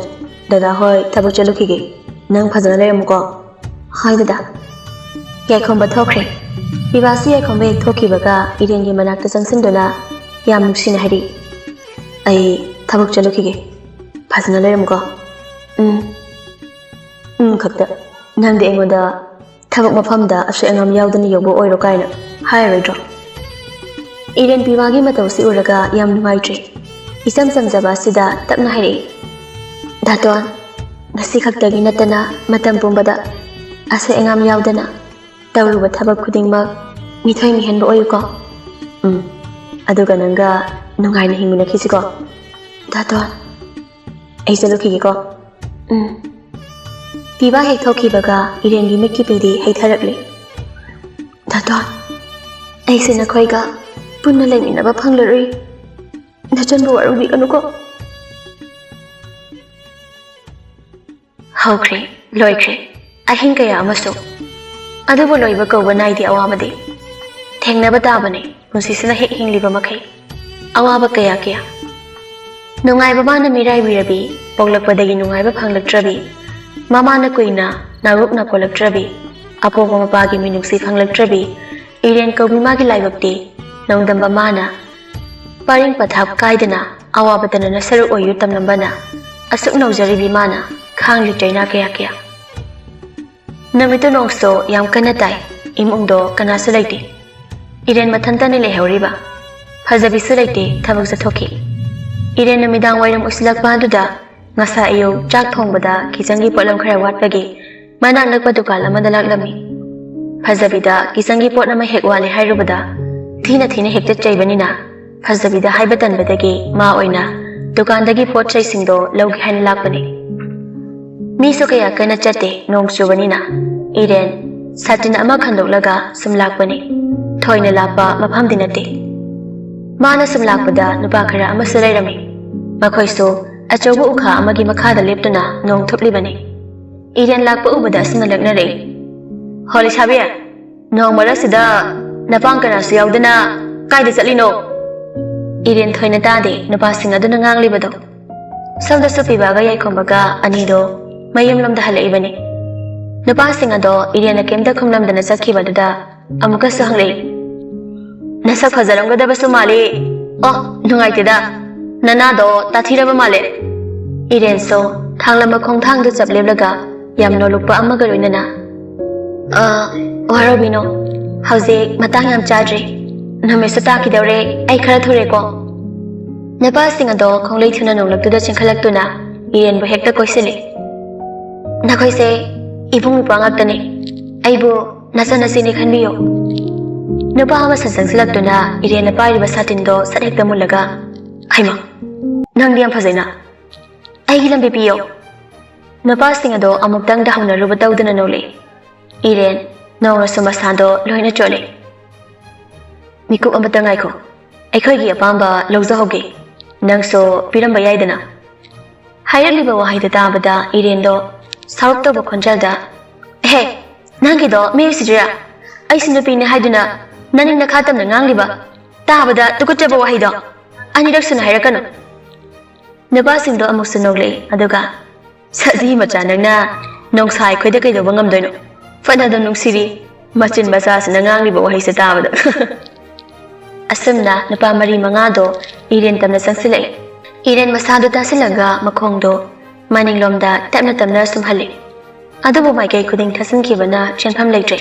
ꯗꯗꯥ ꯍꯣꯏ ꯊꯕꯛ ꯆꯠꯂꯨꯈꯤꯒꯦ꯫ ꯅꯪ ꯐꯖꯅ ꯂꯩꯔꯝꯃꯨꯀꯣ꯫" "ꯍꯣꯏ ꯗꯗꯥ꯫" ꯌꯥꯏꯈꯣꯝꯕ ꯊꯣꯛꯈ꯭ꯔꯦ꯫ ꯄꯤꯕꯥꯁꯨ ꯌꯥꯏꯈꯣꯝꯕ ꯍꯦꯛ ꯊꯣꯛꯈꯤꯕꯒ ꯏꯔꯦꯟꯒꯤ ꯃꯅꯥꯛꯇ ꯆꯪꯁꯤꯟꯗꯨꯅ ꯌꯥꯝ ꯅꯨꯡꯁꯤꯅ ꯍꯥꯏꯔꯤ, "ꯑꯩ ꯊꯕꯛ ꯆꯠꯂꯨꯈꯤꯒꯦ꯫ ꯐꯖꯅ ꯂꯩꯔꯝꯃꯨꯀꯣ꯫" "ꯎꯝ, ꯎꯝ ꯈꯛꯇ꯫ ꯅꯪꯗꯤ ꯑꯩꯉꯣꯟꯗ ꯊꯕꯛ ꯃꯐꯝꯗ ꯑꯁꯣꯏ ꯑꯉꯥꯝ ꯌꯥꯎꯗꯅ ꯌꯧꯕ ꯑꯣꯏꯔꯣ ꯀꯥꯏꯅ ꯍꯥꯏꯔꯣꯏꯗ꯭ꯔꯣ?" ꯏꯔꯦꯟ ꯄꯤꯕꯥꯒꯤ ꯃꯇꯧꯁꯤ ꯎꯔꯒ ꯌꯥꯝ ꯅꯨꯡꯉꯥꯏꯇ꯭ꯔꯦ꯫ ꯏꯆꯝ ꯆꯝꯖꯕ ꯑꯁꯤꯗ ꯇꯞꯅ ꯍꯥꯏꯔꯛꯏ, "ꯗꯥꯇꯣꯟ, ꯉꯁꯤ ꯈꯛꯇꯒꯤ ꯅꯠꯇꯅ ꯃꯇꯝ ꯄꯨꯝꯕꯗ ꯑꯁꯣꯏ ꯑꯉꯥꯝ ꯌꯥꯎꯗꯅ ꯇꯧꯔꯨꯕ ꯊꯕꯛ ꯈꯨꯗꯤꯡꯃꯛ ꯃꯤꯊꯣꯏ ꯃꯤꯍꯦꯟꯕ ꯑꯣꯏꯌꯨꯀꯣ꯫ ꯎꯝ, ꯑꯗꯨꯒ ꯅꯪꯒ ꯅꯨꯡꯉꯥꯏꯅ ꯍꯤꯡꯃꯤꯟꯅꯈꯤꯁꯤꯀꯣ꯫ ꯗꯥꯇꯣꯟ, ꯑꯩ ꯆꯠꯂꯨꯈꯤꯒꯦꯀꯣ꯫" "ꯎꯝ꯫" ꯄꯤꯕꯥ ꯍꯦꯛ ꯊꯣꯛꯈꯤꯕꯒ ꯏꯔꯦꯟꯒꯤ ꯃꯤꯠꯀꯤ ꯄꯤꯗꯤ ꯍꯩꯊꯔꯛꯂꯦ꯫ "ꯗꯥꯇꯣꯟ, ꯑꯩꯁꯦ ꯅꯈꯣꯏꯒ ꯄꯨꯟꯅ ꯂꯩꯃꯤꯟꯅꯕ ꯐꯪꯂꯔꯣꯏ꯫ ꯅꯆꯟꯕꯨ ꯋꯥꯔꯧꯕꯤꯒꯅꯨꯀꯣ꯫" ꯍꯧꯈ꯭ꯔꯦ, ꯂꯣꯏꯈ꯭ꯔꯦ꯫ ꯑꯍꯤꯡ ꯀꯌꯥ ꯑꯃꯁꯨ꯫ ꯑꯗꯨꯕꯨ ꯂꯣꯏꯕ ꯀꯧꯕ ꯅꯥꯏꯗꯦ ꯑꯋꯥꯕꯗꯤ꯫ ꯊꯦꯡꯅꯕ ꯇꯥꯕꯅꯤ ꯄꯨꯟꯁꯤꯁꯤꯅ ꯍꯦꯛ ꯍꯤꯡꯂꯤꯕ ꯃꯈꯩ꯫ ꯑꯋꯥꯕ ꯀꯌꯥ ꯀꯌꯥ꯫ ꯅꯨꯡꯉꯥꯏꯕ ꯃꯥꯅ ꯃꯤꯔꯥꯏꯕꯤꯔꯕꯤ, ꯄꯣꯛꯂꯛꯄꯗꯒꯤ ꯅꯨꯡꯉꯥꯏꯕ ꯐꯪꯂꯛꯇ꯭ꯔꯕꯤ, ꯃꯃꯥꯅ ꯀꯨꯏꯅ ꯅꯥꯔꯣꯛꯅ ꯀꯣꯜꯂꯛꯇ꯭ꯔꯕꯤ, ꯑꯄꯣꯛꯄ ꯃꯄꯥꯒꯤ ꯃꯤꯅꯨꯡꯁꯤ ꯐꯪꯂꯛꯇ꯭ꯔꯕꯤ, ꯏꯔꯦꯟ ꯀꯧꯕꯤ ꯃꯥꯒꯤ ꯂꯥꯏꯕꯛꯇꯤ ꯅꯣꯡꯗꯝꯕ ꯃꯥꯅ ꯄꯔꯤꯡ ꯄꯊꯥꯞ ꯀꯥꯏꯗꯅ ꯑꯋꯥꯕꯗꯅ ꯁꯔꯨꯛ ꯑꯣꯏꯌꯨ ꯇꯝꯂꯝꯕꯅ ꯑꯁꯨꯛ ꯅꯧꯖꯔꯤꯕꯤ ꯃꯥꯅ ꯈꯥꯡꯂꯤ ꯆꯩꯅꯥ ꯀꯌꯥ ꯀꯌꯥ꯫ ꯅꯨꯃꯤꯠꯇꯨ ꯅꯣꯡꯁꯨ ꯌꯥꯝ ꯀꯟꯅ ꯇꯥꯏ꯫ ꯏꯃꯨꯡꯗꯣ ꯀꯅꯥꯁꯨ ꯂꯩꯇꯦ꯫ ꯏꯔꯦꯟ ꯃꯊꯟꯇꯅꯤ ꯂꯩꯍꯧꯔꯤꯕ꯫ ꯐꯖꯕꯤꯁꯨ ꯂꯩꯇꯦ, ꯊꯕꯛ ꯆꯠꯊꯣꯛꯈꯤ꯫ ꯏꯔꯦꯟ ꯅꯨꯃꯤꯗꯥꯡ ꯋꯥꯏꯔꯝ ꯑꯣꯏꯁꯤꯜꯂꯛꯄ ꯑꯗꯨꯗ ꯉꯁꯥ ꯑꯌꯨꯛ ꯆꯥꯛ ꯊꯣꯡꯕꯗ ꯀꯤꯆꯟꯒꯤ ꯄꯣꯠꯂꯝ ꯈꯔ ꯋꯥꯠꯄꯒꯤ ꯃꯅꯥꯛ ꯅꯛꯄ ꯗꯨꯀꯥꯟ ꯑꯃꯗ ꯂꯥꯛꯂꯝꯃꯤ꯫ ꯐꯖꯕꯤꯗ ꯀꯤꯆꯟꯒꯤ ꯄꯣꯠ ꯑꯃ ꯍꯦꯛ ꯋꯥꯠꯂꯦ ꯍꯥꯏꯔꯨꯕꯗ ꯊꯤꯅ ꯊꯤꯅ ꯍꯦꯛꯇ ꯆꯩꯕꯅꯤꯅ ꯐꯖꯕꯤꯗ ꯍꯥꯏꯕ ꯇꯟꯕꯗꯒꯤ ꯃꯥ ꯑꯣꯏꯅ ꯗꯨꯀꯥꯟꯗꯒꯤ ꯄꯣꯠ ꯆꯩꯁꯤꯡꯗꯣ ꯂꯧꯒꯦ ꯍꯥꯏꯅ ꯂꯥꯛꯄꯅꯤ꯫ ꯃꯤꯁꯨ ꯀꯌꯥ ꯀꯟꯅ ꯆꯠꯇꯦ, ꯅꯣꯡ ꯆꯨꯕꯅꯤꯅ꯫ ꯏꯔꯦꯟ ꯁꯥꯇꯤꯟ ꯑꯃ ꯈꯟꯗꯣꯛꯂꯒ ꯁꯨꯝ ꯂꯥꯛꯄꯅꯤ꯫ ꯊꯣꯏꯅ ꯂꯥꯞꯄ ꯃꯐꯝꯗꯤ ꯅꯠꯇꯦ꯫ ꯃꯥꯅ ꯁꯨꯝ ꯂꯥꯛꯄꯗ ꯅꯨꯄꯥ ꯈꯔ ꯑꯃꯁꯨ ꯂꯩꯔꯝꯃꯤ꯫ ꯃꯈꯣꯏꯁꯨ ꯑꯆꯧꯕ ꯎꯈꯥ ꯑꯃꯒꯤ ꯃꯈꯥꯗ ꯂꯦꯞꯇꯨꯅ ꯅꯣꯡ ꯊꯨꯞꯂꯤꯕꯅꯤ꯫ ꯏꯔꯦꯟ ꯂꯥꯛꯄ ꯎꯕꯗ ꯑꯁꯨꯝꯅ ꯂꯛꯅꯔꯛꯏ, "ꯍꯣ ꯂꯩꯁꯥꯕꯤ, ꯅꯣꯡ ꯃꯔꯛꯁꯤꯗ ꯅꯄꯥꯡ ꯀꯅꯥꯁꯨ ꯌꯥꯎꯗꯅ ꯀꯥꯏꯗ ꯆꯠꯂꯤꯅꯣ?" ꯏꯔꯦꯟ ꯊꯣꯏꯅ ꯇꯥꯗꯦ ꯅꯨꯄꯥꯁꯤꯡ ꯑꯗꯨꯅ ꯉꯥꯡꯂꯤꯕꯗꯣ꯫ ꯁꯣꯝꯗꯁꯨ ꯄꯤꯕꯥꯒ ꯌꯥꯏꯈꯣꯝꯕꯒ ꯑꯅꯤꯗꯣ ꯃꯌꯨꯝꯂꯣꯝꯗ ꯍꯜꯂꯛꯏꯕꯅꯤ꯫ ꯅꯨꯄꯥꯁꯤꯡ ꯑꯗꯣ ꯏꯔꯦꯟꯅ ꯀꯩꯝꯇ ꯈꯨꯝꯂꯝꯗꯅ ꯆꯠꯈꯤꯕꯗꯨꯗ ꯑꯃꯨꯛꯀꯁꯨ ꯍꯪꯂꯛꯏ, "ꯅꯁꯛ ꯐꯖꯔꯝꯒꯗꯕꯁꯨ ꯃꯥꯜꯂꯤ꯫ ꯑꯣ, ꯅꯨꯡꯉꯥꯏꯇꯦꯗ, ꯅꯅꯥꯗꯣ ꯇꯥꯊꯤꯔꯕ ꯃꯥꯜꯂꯦ꯫" ꯏꯔꯦꯟꯁꯨ ꯊꯥꯡꯂꯝꯕ ꯈꯣꯡꯊꯥꯡꯗꯨ ꯆꯞ ꯂꯦꯞꯂꯒ ꯌꯥꯝ ꯅꯣꯂꯨꯛꯄ ꯑꯃꯒ ꯂꯣꯏꯅꯅ, "ꯑ, ꯋꯥꯔꯧꯕꯤꯅꯣ, ꯍꯧꯖꯤꯛ ꯃꯇꯥꯡ ꯌꯥꯝ ꯆꯥꯗ꯭ꯔꯤ, ꯅꯨꯃꯤꯠꯁꯨ ꯇꯥꯈꯤꯗꯧꯔꯦ, ꯑꯩ ꯈꯔ ꯊꯨꯔꯦꯀꯣ꯫" ꯅꯨꯄꯥꯁꯤꯡ ꯑꯗꯣ ꯈꯣꯡꯂꯩ ꯊꯨꯅ ꯅꯣꯡꯂꯛꯇꯨꯗ ꯆꯦꯟꯈꯠꯂꯛꯇꯨꯅ ꯏꯔꯦꯟꯕꯨ ꯍꯦꯛꯇ ꯀꯣꯏꯁꯤꯜꯂꯤ꯫ "ꯅꯈꯣꯏꯁꯦ ꯏꯕꯨꯡ ꯏꯄ꯭ꯋꯥ ꯉꯥꯛꯇꯅꯤ, ꯑꯩꯕꯨ ꯅꯆꯟꯅꯆꯦꯅꯤ ꯈꯟꯕꯤꯌꯨ꯫" ꯅꯨꯄꯥ ꯑꯃ ꯁꯠ ꯆꯪꯁꯤꯜꯂꯛꯇꯨꯅ ꯏꯔꯦꯟꯅ ꯄꯥꯏꯔꯤꯕ ꯁꯥꯇꯤꯟꯗꯣ ꯁꯠ ꯍꯦꯛꯇ ꯃꯨꯜꯂꯒ, "ꯍꯩꯃꯥ, ꯅꯪꯗꯤ ꯌꯥꯝ ꯐꯖꯩꯅ, ꯑꯩꯒꯤ ꯂꯝꯕꯤ ꯄꯤꯌꯣ꯫" ꯅꯨꯄꯥꯁꯤꯡ ꯑꯗꯣ ꯑꯃꯨꯛꯇꯪꯗ ꯍꯧꯅꯔꯨꯕ ꯇꯧꯗꯅ ꯅꯣꯛꯂꯛꯏ꯫ ꯏꯔꯦꯟ ꯅꯣꯡꯅꯁꯨ ꯃꯁꯥꯗꯣ ꯂꯣꯏꯅ ꯆꯣꯠꯂꯦ꯫ "ꯃꯤꯀꯨꯞ ꯑꯃꯇ ꯉꯥꯏꯈꯣ, ꯑꯩꯈꯣꯏꯒꯤ ꯑꯄꯥꯝꯕ ꯂꯧꯖꯍꯧꯒꯦ, ꯅꯪꯁꯨ ꯄꯤꯔꯝꯕ ꯌꯥꯏꯗꯅ꯫" ꯍꯥꯏꯔꯛꯂꯤꯕ ꯋꯥꯍꯩꯗꯨ ꯇꯥꯕꯗ ꯏꯔꯦꯟꯗꯣ ꯁꯥꯎꯔꯞ ꯇꯧꯕ ꯈꯣꯟꯖꯦꯜꯗ, "ꯑꯦꯍꯦ, ꯅꯪꯒꯤꯗꯣ ꯃꯤ ꯎꯁꯤꯠꯇ꯭ꯔꯤꯔꯥ? ꯑꯩꯁꯨ ꯅꯨꯄꯤꯅꯦ ꯍꯥꯏꯗꯨꯅ ꯅꯅꯤꯡ ꯅꯈꯥ ꯇꯝꯅ ꯉꯥꯡꯂꯤꯕ, ꯇꯥꯕꯗ ꯇꯨꯀꯠꯆꯕ ꯋꯥꯍꯩꯗꯣ ꯑꯅꯤꯔꯛ ꯁꯨꯅ ꯍꯥꯏꯔꯛꯀꯅꯨ꯫" ꯅꯨꯄꯥꯁꯤꯡꯗꯣ ꯑꯃꯨꯛꯁꯨ ꯅꯣꯛꯂꯛꯏ, ꯑꯗꯨꯒ, "ꯁꯥꯗꯤ ꯃꯆꯥ ꯅꯪꯅ ꯅꯣꯡꯁꯥ ꯑꯩꯈꯣꯏꯗ ꯀꯩꯗꯧꯕ ꯉꯝꯗꯣꯏꯅꯣ? ꯐꯅ ꯑꯗꯨꯝ ꯅꯨꯡꯁꯤꯔꯤ, ꯃꯆꯤꯟ ꯃꯆꯥꯁꯤꯅ ꯉꯥꯡꯂꯤꯕ ꯋꯥꯍꯩꯁꯦ ꯇꯥꯕꯗ꯫" ꯑꯁꯨꯝꯅ ꯅꯨꯄꯥ ꯃꯔꯤ ꯃꯉꯥꯗꯣ ꯏꯔꯦꯟ ꯇꯝꯅ ꯆꯪꯁꯤꯜꯂꯛꯏ꯫ ꯏꯔꯦꯟ ꯃꯁꯥꯗꯣ ꯇꯥꯁꯤꯜꯂꯒ ꯃꯈꯣꯡꯗꯣ ꯃꯅꯤꯡꯂꯣꯝꯗ ꯇꯞꯅ ꯇꯞꯅ ꯁꯨꯝꯍꯜꯂꯤ꯫ ꯑꯗꯨꯕꯨ ꯃꯥꯏꯀꯩ ꯈꯨꯗꯤꯡ ꯊꯠꯆꯤꯟꯈꯤꯕꯅ ꯆꯦꯟꯐꯝ ꯂꯩꯇ꯭ꯔꯦ꯫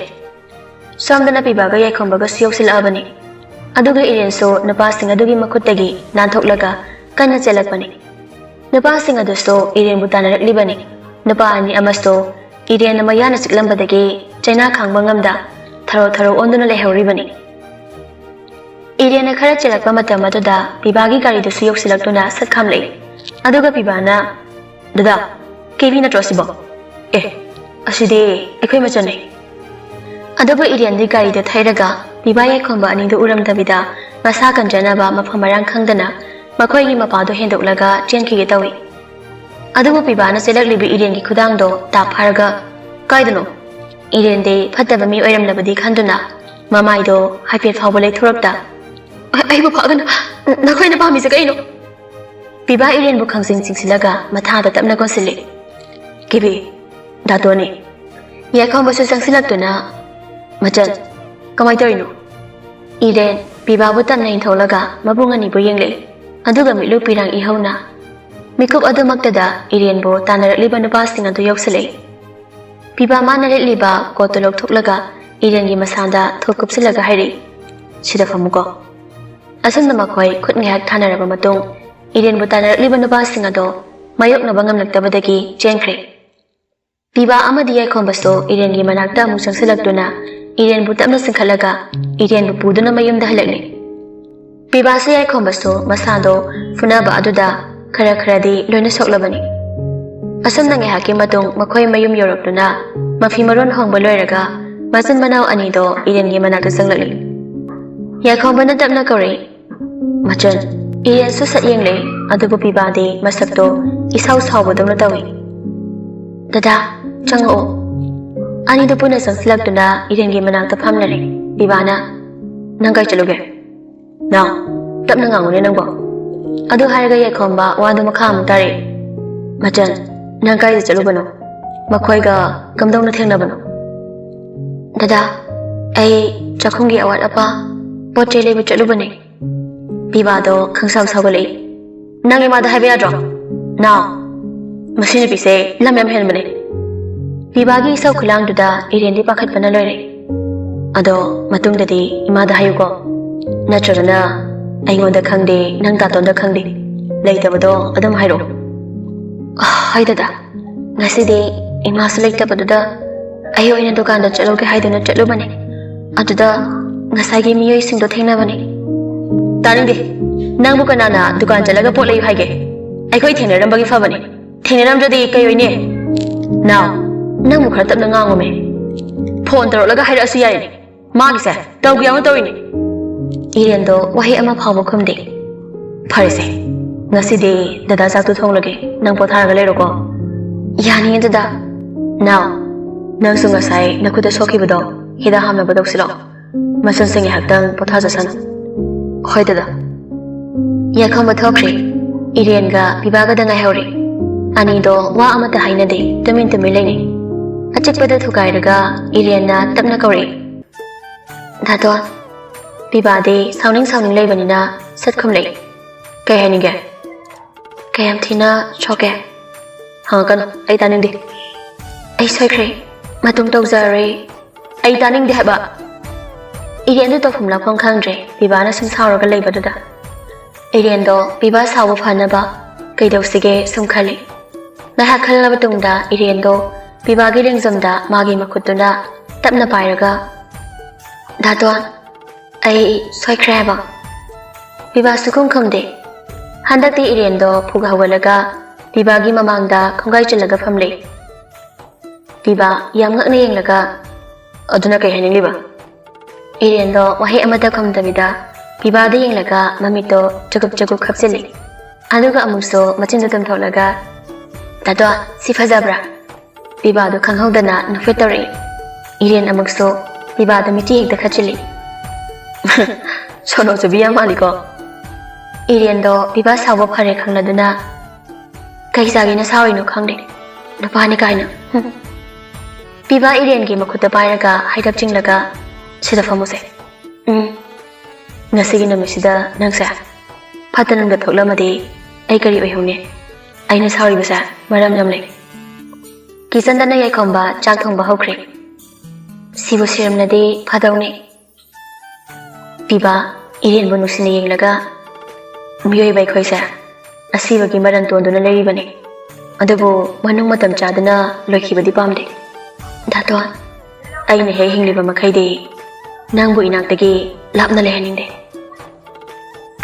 ꯁꯣꯝꯗꯅ ꯄꯤꯕꯥꯒ ꯌꯥꯏꯈꯣꯝꯕꯒꯁꯨ ꯌꯧꯁꯤꯜꯂꯛꯑꯕꯅꯤ꯫ ꯑꯗꯨꯒ ꯏꯔꯦꯟꯁꯨ ꯅꯨꯄꯥꯁꯤꯡ ꯑꯗꯨꯒꯤ ꯃꯈꯨꯠꯇꯒꯤ ꯅꯥꯟꯊꯣꯛꯂꯒ ꯀꯟꯅ ꯆꯦꯜꯂꯛꯄꯅꯤ꯫ ꯅꯨꯄꯥꯁꯤꯡ ꯑꯗꯨꯁꯨ ꯏꯔꯦꯟꯕꯨ ꯇꯥꯟꯅꯔꯛꯂꯤꯕꯅꯤ꯫ ꯅꯨꯄꯥ ꯑꯅꯤ ꯑꯃꯁꯨ ꯏꯔꯦꯟꯅ ꯃꯌꯥꯅ ꯆꯤꯛꯂꯝꯕꯗꯒꯤ ꯆꯩꯅꯥ ꯈꯥꯡꯕ ꯉꯝꯗ ꯊꯔꯣ ꯊꯔꯣ ꯑꯣꯟꯗꯨꯅ ꯂꯩꯍꯧꯔꯤꯕꯅꯤ꯫ ꯏꯔꯦꯟꯅ ꯈꯔ ꯆꯦꯜꯂꯛꯄ ꯃꯇꯝ ꯑꯗꯨꯗ ꯄꯤꯕꯥꯒꯤ ꯒꯥꯔꯤꯗꯨꯁꯨ ꯌꯧꯁꯤꯜꯂꯛꯇꯨꯅ ꯁꯠ ꯈꯥꯝꯂꯛꯏ꯫ ꯑꯗꯨꯒ ꯄꯤꯕꯥꯅ, "ꯗꯗꯥ, ꯀꯦꯕꯤ ꯅꯠꯇ꯭ꯔꯣ ꯁꯤꯕꯣ? ꯑꯦ, ꯑꯁꯤꯗꯤ ꯑꯩꯈꯣꯏ ꯃꯆꯟꯅꯦ꯫" ꯑꯗꯨꯕꯨ ꯏꯔꯦꯟꯗꯤ ꯒꯥꯔꯤꯗ ꯊꯩꯔꯒ ꯄꯤꯕꯥ ꯌꯥꯏꯈꯣꯝꯕ ꯑꯅꯤꯗꯨ ꯎꯔꯝꯗꯕꯤꯗ ꯃꯁꯥ ꯀꯟꯖꯅꯕ ꯃꯐꯝ ꯃꯔꯥꯡ ꯈꯪꯗꯅ ꯃꯈꯣꯏꯒꯤ ꯃꯄꯥꯗꯨ ꯍꯦꯟꯗꯣꯛꯂꯒ ꯆꯦꯟꯈꯤꯒꯦ ꯇꯧꯏ꯫ ꯑꯗꯨꯕꯨ ꯄꯤꯕꯥꯅ ꯆꯦꯜꯂꯛꯂꯤꯕ ꯏꯔꯦꯟꯒꯤ ꯈꯨꯗꯥꯡꯗꯣ ꯇꯥꯞ ꯐꯥꯔꯒ, "ꯀꯥꯏꯗꯅꯣ?" ꯏꯔꯦꯟꯗꯤ ꯐꯠꯇꯕ ꯃꯤ ꯑꯣꯏꯔꯝꯂꯕꯗꯤ ꯈꯟꯗꯨꯅ ꯃꯃꯥꯏꯗꯣ ꯍꯥꯏꯐꯦꯠ ꯐꯥꯎꯕ ꯂꯩꯊꯣꯔꯛꯇ, "ꯑ-, ꯑꯩꯕꯨ ꯐꯥꯒꯅꯨ! ꯅꯈꯣꯏꯅ ꯄꯥꯝꯃꯤꯁꯦ ꯀꯩꯅꯣ?" ꯄꯤꯕꯥ ꯏꯔꯦꯟꯕꯨ ꯈꯪꯁꯤꯡ ꯁꯤꯡꯁꯤꯜꯂꯒ ꯃꯊꯥꯗ ꯇꯞꯅ ꯀꯣꯟꯁꯤꯜꯂꯤ꯫ "ꯀꯦꯕꯤ, ꯗꯥꯇꯣꯅꯤ꯫" ꯌꯥꯏꯈꯣꯝꯕꯁꯨ ꯆꯪꯁꯤꯜꯂꯛꯇꯨꯅ, "ꯃꯆꯟ, ꯀꯃꯥꯏ ꯇꯧꯔꯤꯅꯣ?" ꯏꯔꯦꯟ ꯄꯤꯕꯥꯕꯨ ꯇꯞꯅ ꯏꯟꯊꯣꯛꯂꯒ ꯃꯕꯨꯡ ꯑꯅꯤꯕꯨ ꯌꯦꯡꯂꯛꯏ꯫ ꯑꯗꯨꯒ ꯃꯤꯠꯂꯨ ꯄꯤꯔꯥꯡ ꯏꯍꯧꯅ ꯃꯤꯀꯨꯞ ꯑꯗꯨꯃꯛꯇꯗ ꯏꯔꯦꯟꯕꯨ ꯇꯥꯟꯅꯔꯛꯂꯤꯕ ꯅꯨꯄꯥꯁꯤꯡ ꯑꯗꯨ ꯌꯧꯁꯤꯜꯂꯛꯏ꯫ ꯄꯤꯕꯥ ꯃꯥꯅ ꯂꯤꯠꯂꯤꯕ ꯀꯣꯠꯇꯨ ꯂꯧꯊꯣꯛꯂꯒ ꯏꯔꯦꯟꯒꯤ ꯃꯁꯥꯗ ꯊꯣꯛ ꯀꯨꯞꯁꯤꯜꯂꯒ ꯍꯥꯏꯔꯛꯏ, "ꯁꯤꯗ ꯐꯝꯃꯨꯀꯣ꯫" ꯑꯁꯨꯝꯅ ꯃꯈꯣꯏ ꯈꯨꯠ ꯉꯥꯏꯍꯥꯛ ꯊꯥꯅꯔꯕ ꯃꯇꯨꯡ ꯏꯔꯦꯟꯕꯨ ꯇꯥꯟꯅꯔꯛꯂꯤꯕ ꯅꯨꯄꯥꯁꯤꯡ ꯑꯗꯣ ꯃꯥꯌꯣꯛꯅꯕ ꯉꯝꯂꯛꯇꯕꯗꯒꯤ ꯆꯦꯟꯈ꯭ꯔꯦ꯫ ꯄꯤꯕꯥ ꯑꯃꯗꯤ ꯌꯥꯏꯈꯣꯝꯕꯁꯨ ꯏꯔꯦꯟꯒꯤ ꯃꯅꯥꯛꯇ ꯑꯃꯨꯛ ꯆꯪꯁꯤꯜꯂꯛꯇꯨꯅ ꯏꯔꯦꯟꯕꯨ ꯇꯞꯅ ꯆꯤꯡꯈꯠꯂꯒ ꯏꯔꯦꯟꯕꯨ ꯄꯨꯗꯨꯅ ꯃꯌꯨꯝꯗ ꯍꯜꯂꯛꯂꯦ꯫ ꯄꯤꯕꯥꯁꯨ ꯌꯥꯏꯈꯣꯝꯕꯁꯨ ꯃꯁꯥꯗꯣ ꯐꯨꯅꯕ ꯑꯗꯨꯗ ꯈꯔ ꯈꯔꯗꯤ ꯂꯣꯏꯅ ꯁꯣꯛꯂꯕꯅꯤ꯫ ꯑꯁꯨꯝꯅ ꯉꯥꯏꯍꯥꯛꯀꯤ ꯃꯇꯨꯡ ꯃꯈꯣꯏ ꯃꯌꯨꯝ ꯌꯧꯔꯛꯇꯨꯅ ꯃꯐꯤ ꯃꯔꯣꯟ ꯍꯣꯡꯕ ꯂꯣꯏꯔꯒ ꯃꯆꯤꯟ ꯃꯅꯥꯎ ꯑꯅꯤꯗꯣ ꯏꯔꯦꯟꯒꯤ ꯃꯅꯥꯛꯇ ꯆꯪꯂꯛꯂꯤ꯫ ꯌꯥꯏꯈꯣꯝꯕꯅ ꯇꯞꯅ ꯀꯧꯔꯛꯏ, "ꯃꯆꯟ꯫" ꯏꯔꯦꯟꯁꯨ ꯁꯠ ꯌꯦꯡꯂꯦ, ꯑꯗꯨꯕꯨ ꯄꯤꯕꯥꯗꯤ ꯃꯁꯛꯇꯣ ꯏꯁꯥꯎ ꯁꯥꯎꯕꯗꯧꯅ ꯇꯧꯏ꯫ "ꯗꯗꯥ, ꯆꯪꯉꯛꯑꯣ꯫" ꯑꯅꯤꯗꯨ ꯄꯨꯟꯅ ꯆꯪꯁꯤꯜꯂꯛꯇꯨꯅ ꯏꯔꯦꯟꯒꯤ ꯃꯅꯥꯛꯇ ꯐꯝꯂꯔꯦ꯫ ꯄꯤꯕꯥꯅ, "ꯅꯪ ꯀꯥꯏ ꯆꯠꯂꯨꯒꯦ? ꯅꯥꯎ, ꯇꯞꯅ ꯉꯥꯡꯉꯨꯅꯦ ꯅꯪꯕꯣ꯫" ꯑꯗꯨ ꯍꯥꯏꯔꯒ ꯌꯥꯏꯈꯣꯝꯕ ꯋꯥꯗꯨ ꯃꯈꯥ ꯑꯃꯨꯛ ꯇꯥꯔꯛꯏ꯫ "ꯃꯆꯟ, ꯅꯪ ꯀꯥꯏꯗ ꯆꯠꯂꯨꯕꯅꯣ? ꯃꯈꯣꯏꯒ ꯀꯝꯗꯧꯅ ꯊꯦꯡꯅꯕꯅꯣ?" "ꯗꯗꯥ, ꯑꯩ ꯆꯥꯛꯈꯨꯝꯒꯤ ꯑꯋꯥꯠ ꯑꯄꯥ ꯄꯣꯠ ꯆꯩ ꯂꯩꯕ ꯆꯠꯂꯨꯕꯅꯦ꯫" ꯄꯤꯕꯥꯗꯣ ꯈꯪꯁꯥꯎ ꯁꯥꯎꯒꯠꯂꯛꯏ꯫ "ꯅꯪ ꯏꯃꯥꯗ ꯍꯥꯏꯕ ꯌꯥꯗ꯭ꯔꯣ? ꯅꯥꯎ, ꯃꯁꯤ ꯅꯨꯄꯤꯁꯦ ꯂꯝ ꯌꯥꯝ ꯍꯦꯟꯕꯅꯦ꯫" ꯄꯤꯕꯥꯒꯤ ꯏꯁꯧ ꯈꯨꯂꯥꯡꯗꯨꯗ ꯏꯔꯦꯟꯗꯤ ꯄꯥꯈꯠꯄꯅ ꯂꯣꯏꯔꯦ꯫ "ꯑꯗꯣ ꯃꯇꯨꯡꯗꯗꯤ ꯏꯃꯥꯗ ꯍꯥꯏꯌꯨꯀꯣ, ꯅꯠꯇ꯭ꯔꯒꯅ ꯑꯩꯉꯣꯟꯗ ꯈꯪꯗꯦ, ꯅꯪ ꯗꯥꯇꯣꯟꯗ ꯈꯪꯗꯦ, ꯂꯩꯇꯕꯗꯣ ꯑꯗꯨꯝ ꯍꯥꯏꯔꯛꯑꯣ꯫" "ꯍꯣꯏ ꯗꯗꯥ, ꯉꯁꯤꯗꯤ ꯏꯃꯥꯁꯨ ꯂꯩꯇꯕꯗꯨꯗ ꯑꯩ ꯑꯣꯏꯅ ꯗꯨꯀꯥꯟꯗ ꯆꯠꯂꯨꯒꯦ ꯍꯥꯏꯗꯨꯅ ꯆꯠꯂꯨꯕꯅꯦ꯫ ꯑꯗꯨꯗ ꯉꯁꯥꯏꯒꯤ ꯃꯤꯑꯣꯏꯁꯤꯡꯗꯣ ꯊꯦꯡꯅꯕꯅꯦ꯫" "ꯇꯥꯅꯤꯡꯗꯦ꯫ ꯅꯪꯕꯨ ꯀꯅꯥꯅ ꯗꯨꯀꯥꯟ ꯆꯠꯂꯒ ꯄꯣꯠ ꯂꯩꯌꯨ ꯍꯥꯏꯒꯦ? ꯑꯩꯈꯣꯏ ꯊꯦꯡꯅꯔꯝꯕꯒꯤ ꯐꯕꯅꯦ꯫ ꯊꯦꯡꯅꯔꯝꯗ꯭ꯔꯗꯤ ꯀꯩ ꯑꯣꯏꯅꯤ? ꯅꯥꯎ, ꯅꯪꯕꯨ ꯈꯔ ꯇꯞꯅ ꯉꯥꯡꯉꯨꯃꯦ꯫ ꯐꯣꯟ ꯇꯧꯔꯛꯂꯒ ꯍꯥꯏꯔꯛꯑꯁꯨ ꯌꯥꯔꯦꯅꯦ꯫ ꯃꯥꯒꯤꯁꯦ ꯇꯧꯒꯦ ꯌꯥꯎꯅ ꯇꯧꯔꯤꯅꯦ꯫" ꯏꯔꯦꯟꯗꯣ ꯋꯥꯍꯩ ꯑꯃ ꯐꯥꯎꯕ ꯈꯨꯝꯗꯦ꯫ "ꯐꯔꯦꯁꯦ, ꯉꯁꯤꯗꯤ ꯗꯗꯥ ꯆꯥꯛꯇꯨ ꯊꯣꯡꯂꯒꯦ, ꯅꯪ ꯄꯣꯊꯥꯔꯒ ꯂꯩꯔꯣꯀꯣ꯫" "ꯌꯥꯅꯤꯌꯦ ꯗꯗꯥ꯫" "ꯅꯥꯎ, ꯅꯪꯁꯨ ꯉꯁꯥꯏ ꯅꯈꯨꯠꯇ ꯁꯣꯛꯈꯤꯕꯗꯣ ꯍꯤꯗꯥꯛ ꯍꯥꯞꯅꯕ ꯇꯧꯁꯤꯜꯂꯣ꯫ ꯃꯁꯨꯡꯁꯦ ꯉꯥꯏꯍꯥꯛꯇꯪ ꯄꯣꯊꯥꯖꯁꯅꯨ꯫" "ꯍꯣꯏ ꯗꯗꯥ꯫" ꯌꯥꯏꯈꯣꯝꯕ ꯊꯣꯛꯈ꯭ꯔꯦ꯫ ꯏꯔꯦꯟꯒ ꯄꯤꯕꯥꯒꯗ ꯉꯥꯏꯍꯧꯔꯦ꯫ ꯑꯅꯤꯗꯣ ꯋꯥ ꯑꯃꯠꯇ ꯍꯥꯏꯅꯗꯦ, ꯇꯨꯃꯤꯟ ꯇꯨꯃꯤꯟ ꯂꯩꯅꯩ꯫ ꯑꯆꯤꯛꯄꯗ ꯊꯨꯒꯥꯏꯔꯒ ꯏꯔꯦꯟꯅ ꯇꯞꯅ ꯀꯧꯔꯛꯏ, "ꯗꯥꯇꯣꯟ꯫" ꯄꯤꯕꯥꯗꯤ ꯁꯥꯎꯅꯤꯡ ꯁꯥꯎꯅꯤꯡ ꯂꯩꯕꯅꯤꯅ ꯁꯠ ꯈꯨꯝꯂꯛꯏ, "ꯀꯩ ꯍꯥꯏꯅꯤꯡꯒꯦ?" "ꯀꯌꯥꯝ ꯊꯤꯅ ꯁꯣꯛꯀꯦ?" "ꯍꯪꯉꯛꯀꯅꯨ, ꯑꯩ ꯇꯥꯅꯤꯡꯗꯦ꯫" "ꯑꯩ ꯁꯣꯏꯈ꯭ꯔꯦ, ꯃꯇꯨꯡ ꯇꯧꯖꯔꯔꯣꯏ꯫" "ꯑꯩ ꯇꯥꯅꯤꯡꯗꯦ ꯍꯥꯏꯕ꯫" ꯏꯔꯦꯟꯗꯨ ꯇꯧꯐꯝ ꯂꯥꯛꯐꯝ ꯈꯪꯗ꯭ꯔꯦ, ꯄꯤꯕꯥꯅ ꯁꯨꯝ ꯁꯥꯎꯔꯒ ꯂꯩꯕꯗꯨꯗ꯫ ꯏꯔꯦꯟꯗꯣ ꯄꯤꯕꯥ ꯁꯥꯎꯕ ꯐꯅꯕ ꯀꯩꯗꯧꯁꯤꯒꯦ ꯁꯨꯝ ꯈꯜꯂꯤ꯫ ꯉꯥꯏꯍꯥꯛ ꯈꯜꯂꯕ ꯇꯨꯡꯗ ꯏꯔꯦꯟꯗꯣ ꯄꯤꯕꯥꯒꯤ ꯂꯦꯡꯖꯨꯝꯗ ꯃꯥꯒꯤ ꯃꯈꯨꯠꯇꯨꯅ ꯇꯞꯅ ꯄꯥꯏꯔꯒ, "ꯗꯥꯇꯣꯟ, ꯑꯩ ꯁꯣꯏꯈ꯭ꯔꯦ ꯍꯥꯏꯕ꯫" ꯄꯤꯕꯥ ꯁꯨꯈꯨꯝ ꯈꯨꯝꯗꯦ꯫ ꯍꯟꯗꯛꯇꯤ ꯏꯔꯦꯟꯗꯣ ꯐꯨꯒ ꯍꯧꯒꯠꯂꯒ ꯄꯤꯕꯥꯒꯤ ꯃꯃꯥꯡꯗ ꯈꯣꯡꯒꯥꯏ ꯆꯜꯂꯒ ꯐꯝꯂꯦ꯫ ꯄꯤꯕꯥ ꯌꯥꯝ ꯉꯛꯅ ꯌꯦꯡꯂꯒ, "ꯑꯗꯨꯅ ꯀꯩ ꯍꯥꯏꯅꯤꯡꯂꯤꯕ?" ꯏꯔꯦꯟꯗꯣ ꯋꯥꯍꯩ ꯑꯃꯠꯇ ꯈꯨꯝꯗꯕꯤꯗ ꯄꯤꯕꯥꯗ ꯌꯦꯡꯂꯒ ꯃꯃꯤꯠꯇꯣ ꯆꯨꯒꯨꯞ ꯆꯨꯒꯨꯞ ꯈꯞꯆꯤꯜꯂꯤ꯫ ꯑꯗꯨꯒ ꯑꯃꯨꯛꯁꯨ ꯃꯆꯤꯟꯗꯣ ꯇꯨꯝꯊꯣꯛꯂꯒ, "ꯗꯥꯇꯣꯟ, ꯁꯤ ꯐꯖꯕ꯭ꯔꯥ?" ꯄꯤꯕꯥꯗꯣ ꯈꯪꯍꯧꯗꯅ ꯅꯣꯛꯐꯦꯠ ꯇꯧꯔꯛꯏ꯫ ꯏꯔꯦꯟ ꯑꯃꯨꯛꯁꯨ ꯄꯤꯕꯥꯗ ꯃꯤꯠꯆꯤ ꯍꯦꯛꯇ ꯈꯠꯆꯤꯜꯂꯤ꯫ "ꯁꯣꯅꯣ ꯆꯨꯕꯤ ꯌꯥꯝ ꯃꯥꯜꯂꯤꯀꯣ꯫" ꯏꯔꯦꯟꯗꯣ ꯄꯤꯕꯥ ꯁꯥꯎꯕ ꯐꯔꯦ ꯈꯪꯂꯗꯨꯅ, "ꯀꯩ ꯆꯥꯒꯦꯅ ꯁꯥꯎꯔꯤꯅꯣ ꯈꯪꯗꯦ, ꯅꯨꯄꯥꯅꯤ ꯀꯥꯏꯅ꯫ ꯍꯨꯝ꯫" ꯄꯤꯕꯥ ꯏꯔꯦꯟꯒꯤ ꯃꯈꯨꯠꯇ ꯄꯥꯏꯔꯒ ꯍꯩꯔꯞ ꯆꯤꯡꯂꯒ, "ꯁꯤꯗ ꯐꯝꯃꯨꯁꯦ꯫ ꯎꯝ, ꯉꯁꯤꯒꯤ ꯅꯨꯃꯤꯠꯁꯤꯗ ꯅꯪꯁꯦ ꯐꯠꯇ ꯅꯨꯡꯗ ꯊꯣꯛꯂꯝꯃꯗꯤ ꯑꯩ ꯀꯔꯤ ꯑꯣꯏꯍꯧꯅꯤ? ꯑꯩꯅ ꯁꯥꯎꯔꯤꯕꯁꯦ ꯃꯔꯝ ꯌꯥꯝ ꯂꯩ꯫" ꯀꯤꯆꯟꯗꯅ ꯌꯥꯏꯈꯣꯝꯕ ꯆꯥꯛ ꯊꯣꯡꯕ ꯍꯧꯈ꯭ꯔꯦ꯫ "ꯁꯤꯕꯨ ꯁꯤꯔꯝꯂꯗꯤ ꯐꯗꯧꯅꯤ꯫ ꯄꯤꯕꯥ, ꯏꯔꯦꯟꯕꯨ ꯅꯨꯡꯁꯤꯅ ꯌꯦꯡꯂꯒ, ꯃꯤꯑꯣꯏꯕ ꯑꯩꯈꯣꯏꯁꯦ ꯑꯁꯤꯕꯒꯤ ꯃꯔꯟ ꯇꯣꯟꯗꯨꯅ ꯂꯩꯔꯤꯕꯅꯤ꯫ ꯑꯗꯨꯕꯨ ꯃꯅꯨꯡ ꯃꯇꯝ ꯆꯥꯗꯅ ꯂꯣꯏꯈꯤꯕꯗꯤ ꯄꯥꯝꯗꯦ꯫ ꯗꯥꯇꯣꯟ, ꯑꯩꯅ ꯍꯦꯛ ꯍꯤꯡꯂꯤꯕ ꯃꯈꯩꯗꯤ ꯅꯪꯕꯨ ꯏꯅꯥꯛꯇꯒꯤ ꯂꯥꯞꯅ ꯂꯩꯍꯟꯅꯤꯡꯗꯦ꯫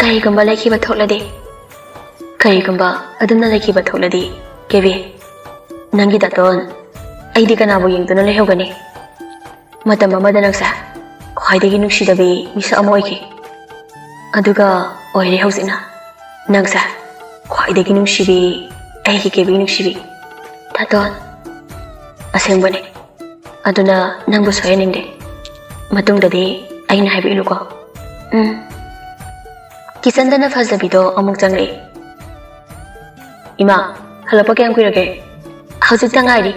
ꯀꯔꯤꯒꯨꯝꯕ ꯂꯩꯈꯤꯕ ꯊꯣꯛꯂꯗꯤ, ꯀꯔꯤꯒꯨꯝꯕ ꯑꯗꯨꯝꯅ ꯂꯩꯈꯤꯕ ꯊꯣꯛꯂꯗꯤ, ꯀꯦꯕꯤ, ꯅꯪꯒꯤ ꯗꯥꯇꯣꯟ, ꯑꯩꯗꯤ ꯀꯅꯥꯕꯨ ꯌꯦꯡꯗꯨꯅ ꯂꯩꯍꯧꯒꯅꯤ? ꯃꯇꯝ ꯑꯃꯗ ꯅꯪꯁꯦ ꯈ꯭ꯋꯥꯏꯗꯒꯤ ꯅꯨꯡꯁꯤꯗꯕꯤ ꯃꯤꯁꯛ ꯑꯃ ꯑꯣꯏꯈꯤ꯫ ꯑꯗꯨꯒ ꯑꯣꯏꯔꯦ ꯍꯧꯖꯤꯛꯅ꯫ ꯅꯪꯁꯦ ꯈ꯭ꯋꯥꯏꯗꯒꯤ ꯅꯨꯡꯁꯤꯕꯤ, ꯑꯩꯒꯤ ꯀꯦꯕꯤ ꯅꯨꯡꯁꯤꯕꯤ꯫ ꯗꯥꯇꯣꯟ, ꯑꯁꯦꯡꯕꯅꯤ꯫ ꯑꯗꯨꯅ ꯅꯪꯕꯨ ꯁꯣꯏꯍꯟꯅꯤꯡꯗꯦ꯫ ꯃꯇꯨꯡꯗꯗꯤ ꯑꯩꯅ ꯍꯥꯏꯕ ꯏꯜꯂꯨꯀꯣ꯫ ꯎꯝ꯫ ꯀꯤꯆꯟꯗꯅ ꯐꯖꯕꯤꯗꯣ ꯑꯃꯨꯛ ꯆꯪꯂꯛꯏ꯫ "ꯏꯃꯥ, ꯍꯜꯂꯛꯄ ꯀꯌꯥꯝ ꯀꯨꯏꯔꯒꯦ?" "ꯍꯧꯖꯤꯛꯇ ꯉꯥꯏꯔꯤ꯫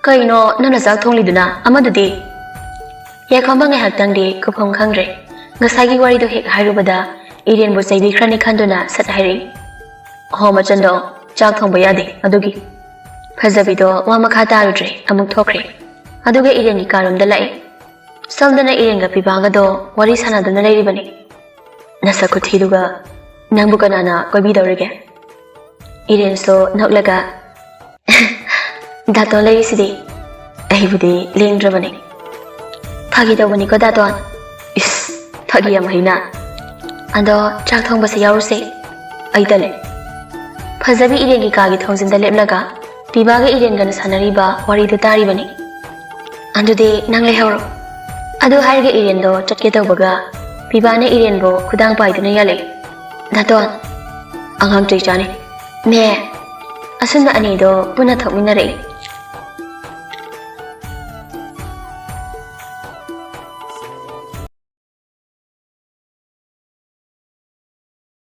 ꯀꯩꯅꯣ, ꯅꯪꯅ ꯆꯥꯛ ꯊꯣꯡꯂꯤꯗꯨꯅ? ꯑꯃꯗꯨꯗꯤ?" ꯌꯥꯏꯐꯝꯕ ꯉꯥꯏꯍꯥꯛꯇꯪꯗꯤ ꯈꯨꯐꯝ ꯈꯪꯗ꯭ꯔꯦ꯫ ꯉꯁꯥꯏꯒꯤ ꯋꯥꯔꯤꯗꯣ ꯍꯦꯛ ꯍꯥꯏꯔꯨꯕꯗ ꯏꯔꯦꯟꯕꯨ ꯆꯩꯕꯤꯈ꯭ꯔꯅꯤ ꯈꯟꯗꯨꯅ ꯁꯠ ꯍꯥꯏꯔꯛꯏ꯫ "ꯍꯣ, ꯃꯆꯟꯗꯣ, ꯆꯥꯛ ꯊꯣꯡꯕ ꯌꯥꯗꯦ, ꯑꯗꯨꯒꯤ꯫" ꯐꯖꯕꯤꯗꯣ ꯋꯥ ꯃꯈꯥ ꯇꯥꯔꯨꯗ꯭ꯔꯦ, ꯑꯃꯨꯛ ꯊꯣꯛꯈ꯭ꯔꯦ꯫ ꯑꯗꯨꯒ ꯏꯔꯦꯟꯒꯤ ꯀꯥꯔꯣꯝꯗ ꯂꯥꯛꯑꯦ꯫ ꯁꯣꯝꯗꯅ ꯏꯔꯦꯟꯒ ꯄꯤꯕꯥꯒꯗꯣ ꯋꯥꯔꯤ ꯁꯥꯟꯅꯗꯨꯅ ꯂꯩꯔꯤꯕꯅꯤ꯫ "ꯅꯁꯛ ꯈꯨꯊꯤꯗꯨꯒ ꯅꯪꯕꯨ ꯀꯅꯥꯅ ꯀꯣꯏꯕꯤꯗꯧꯔꯤꯒꯦ?" ꯏꯔꯦꯟꯁꯨ ꯅꯣꯛꯂꯒ, "ꯗꯥꯇꯣꯟ ꯂꯩꯔꯤꯁꯤꯗꯤ, ꯑꯩꯕꯨꯗꯤ ꯂꯦꯡꯗ꯭ꯔꯕꯅꯤ꯫" "ꯐꯥꯒꯤ ꯇꯧꯕꯅꯤꯀꯣ ꯗꯥꯇꯣꯟ꯫" "ꯏꯁ, ꯐꯥꯒꯤ ꯌꯥꯝ ꯍꯩꯅ꯫ ꯑꯗꯣ ꯆꯥꯛ ꯊꯣꯡꯕꯁꯦ ꯌꯥꯎꯔꯨꯁꯦ꯫" "ꯑꯩ ꯇꯜꯂꯦ꯫" ꯐꯖꯕꯤ ꯏꯔꯦꯟꯒꯤ ꯀꯥꯒꯤ ꯊꯣꯡꯖꯤꯟꯗ ꯂꯦꯞꯂꯒ ꯄꯤꯕꯥꯒ ꯏꯔꯦꯟꯒꯅ ꯁꯥꯟꯅꯔꯤꯕ ꯋꯥꯔꯤꯗꯨ ꯇꯥꯔꯤꯕꯅꯤ꯫ "ꯑꯗꯨꯗꯤ ꯅꯪ ꯂꯩꯍꯧꯔꯣ꯫" ꯑꯗꯨ ꯍꯥꯏꯔꯒ ꯏꯔꯦꯟꯗꯣ ꯆꯠꯀꯦ ꯇꯧꯕꯒ ꯄꯤꯕꯥꯅ ꯏꯔꯦꯟꯕꯨ ꯈꯨꯗꯥꯡ ꯄꯥꯏꯗꯨꯅ ꯌꯥꯜꯂꯛꯏ꯫ "ꯗꯥꯇꯣꯟ, ꯑꯉꯥꯡ ꯆꯩ ꯆꯥꯅꯤ꯫" "ꯃꯦ꯫" ꯑꯁꯨꯝꯅ ꯑꯅꯤꯗꯣ ꯄꯨꯟꯅ ꯊꯣꯛꯃꯤꯟꯅꯔꯛꯏ꯫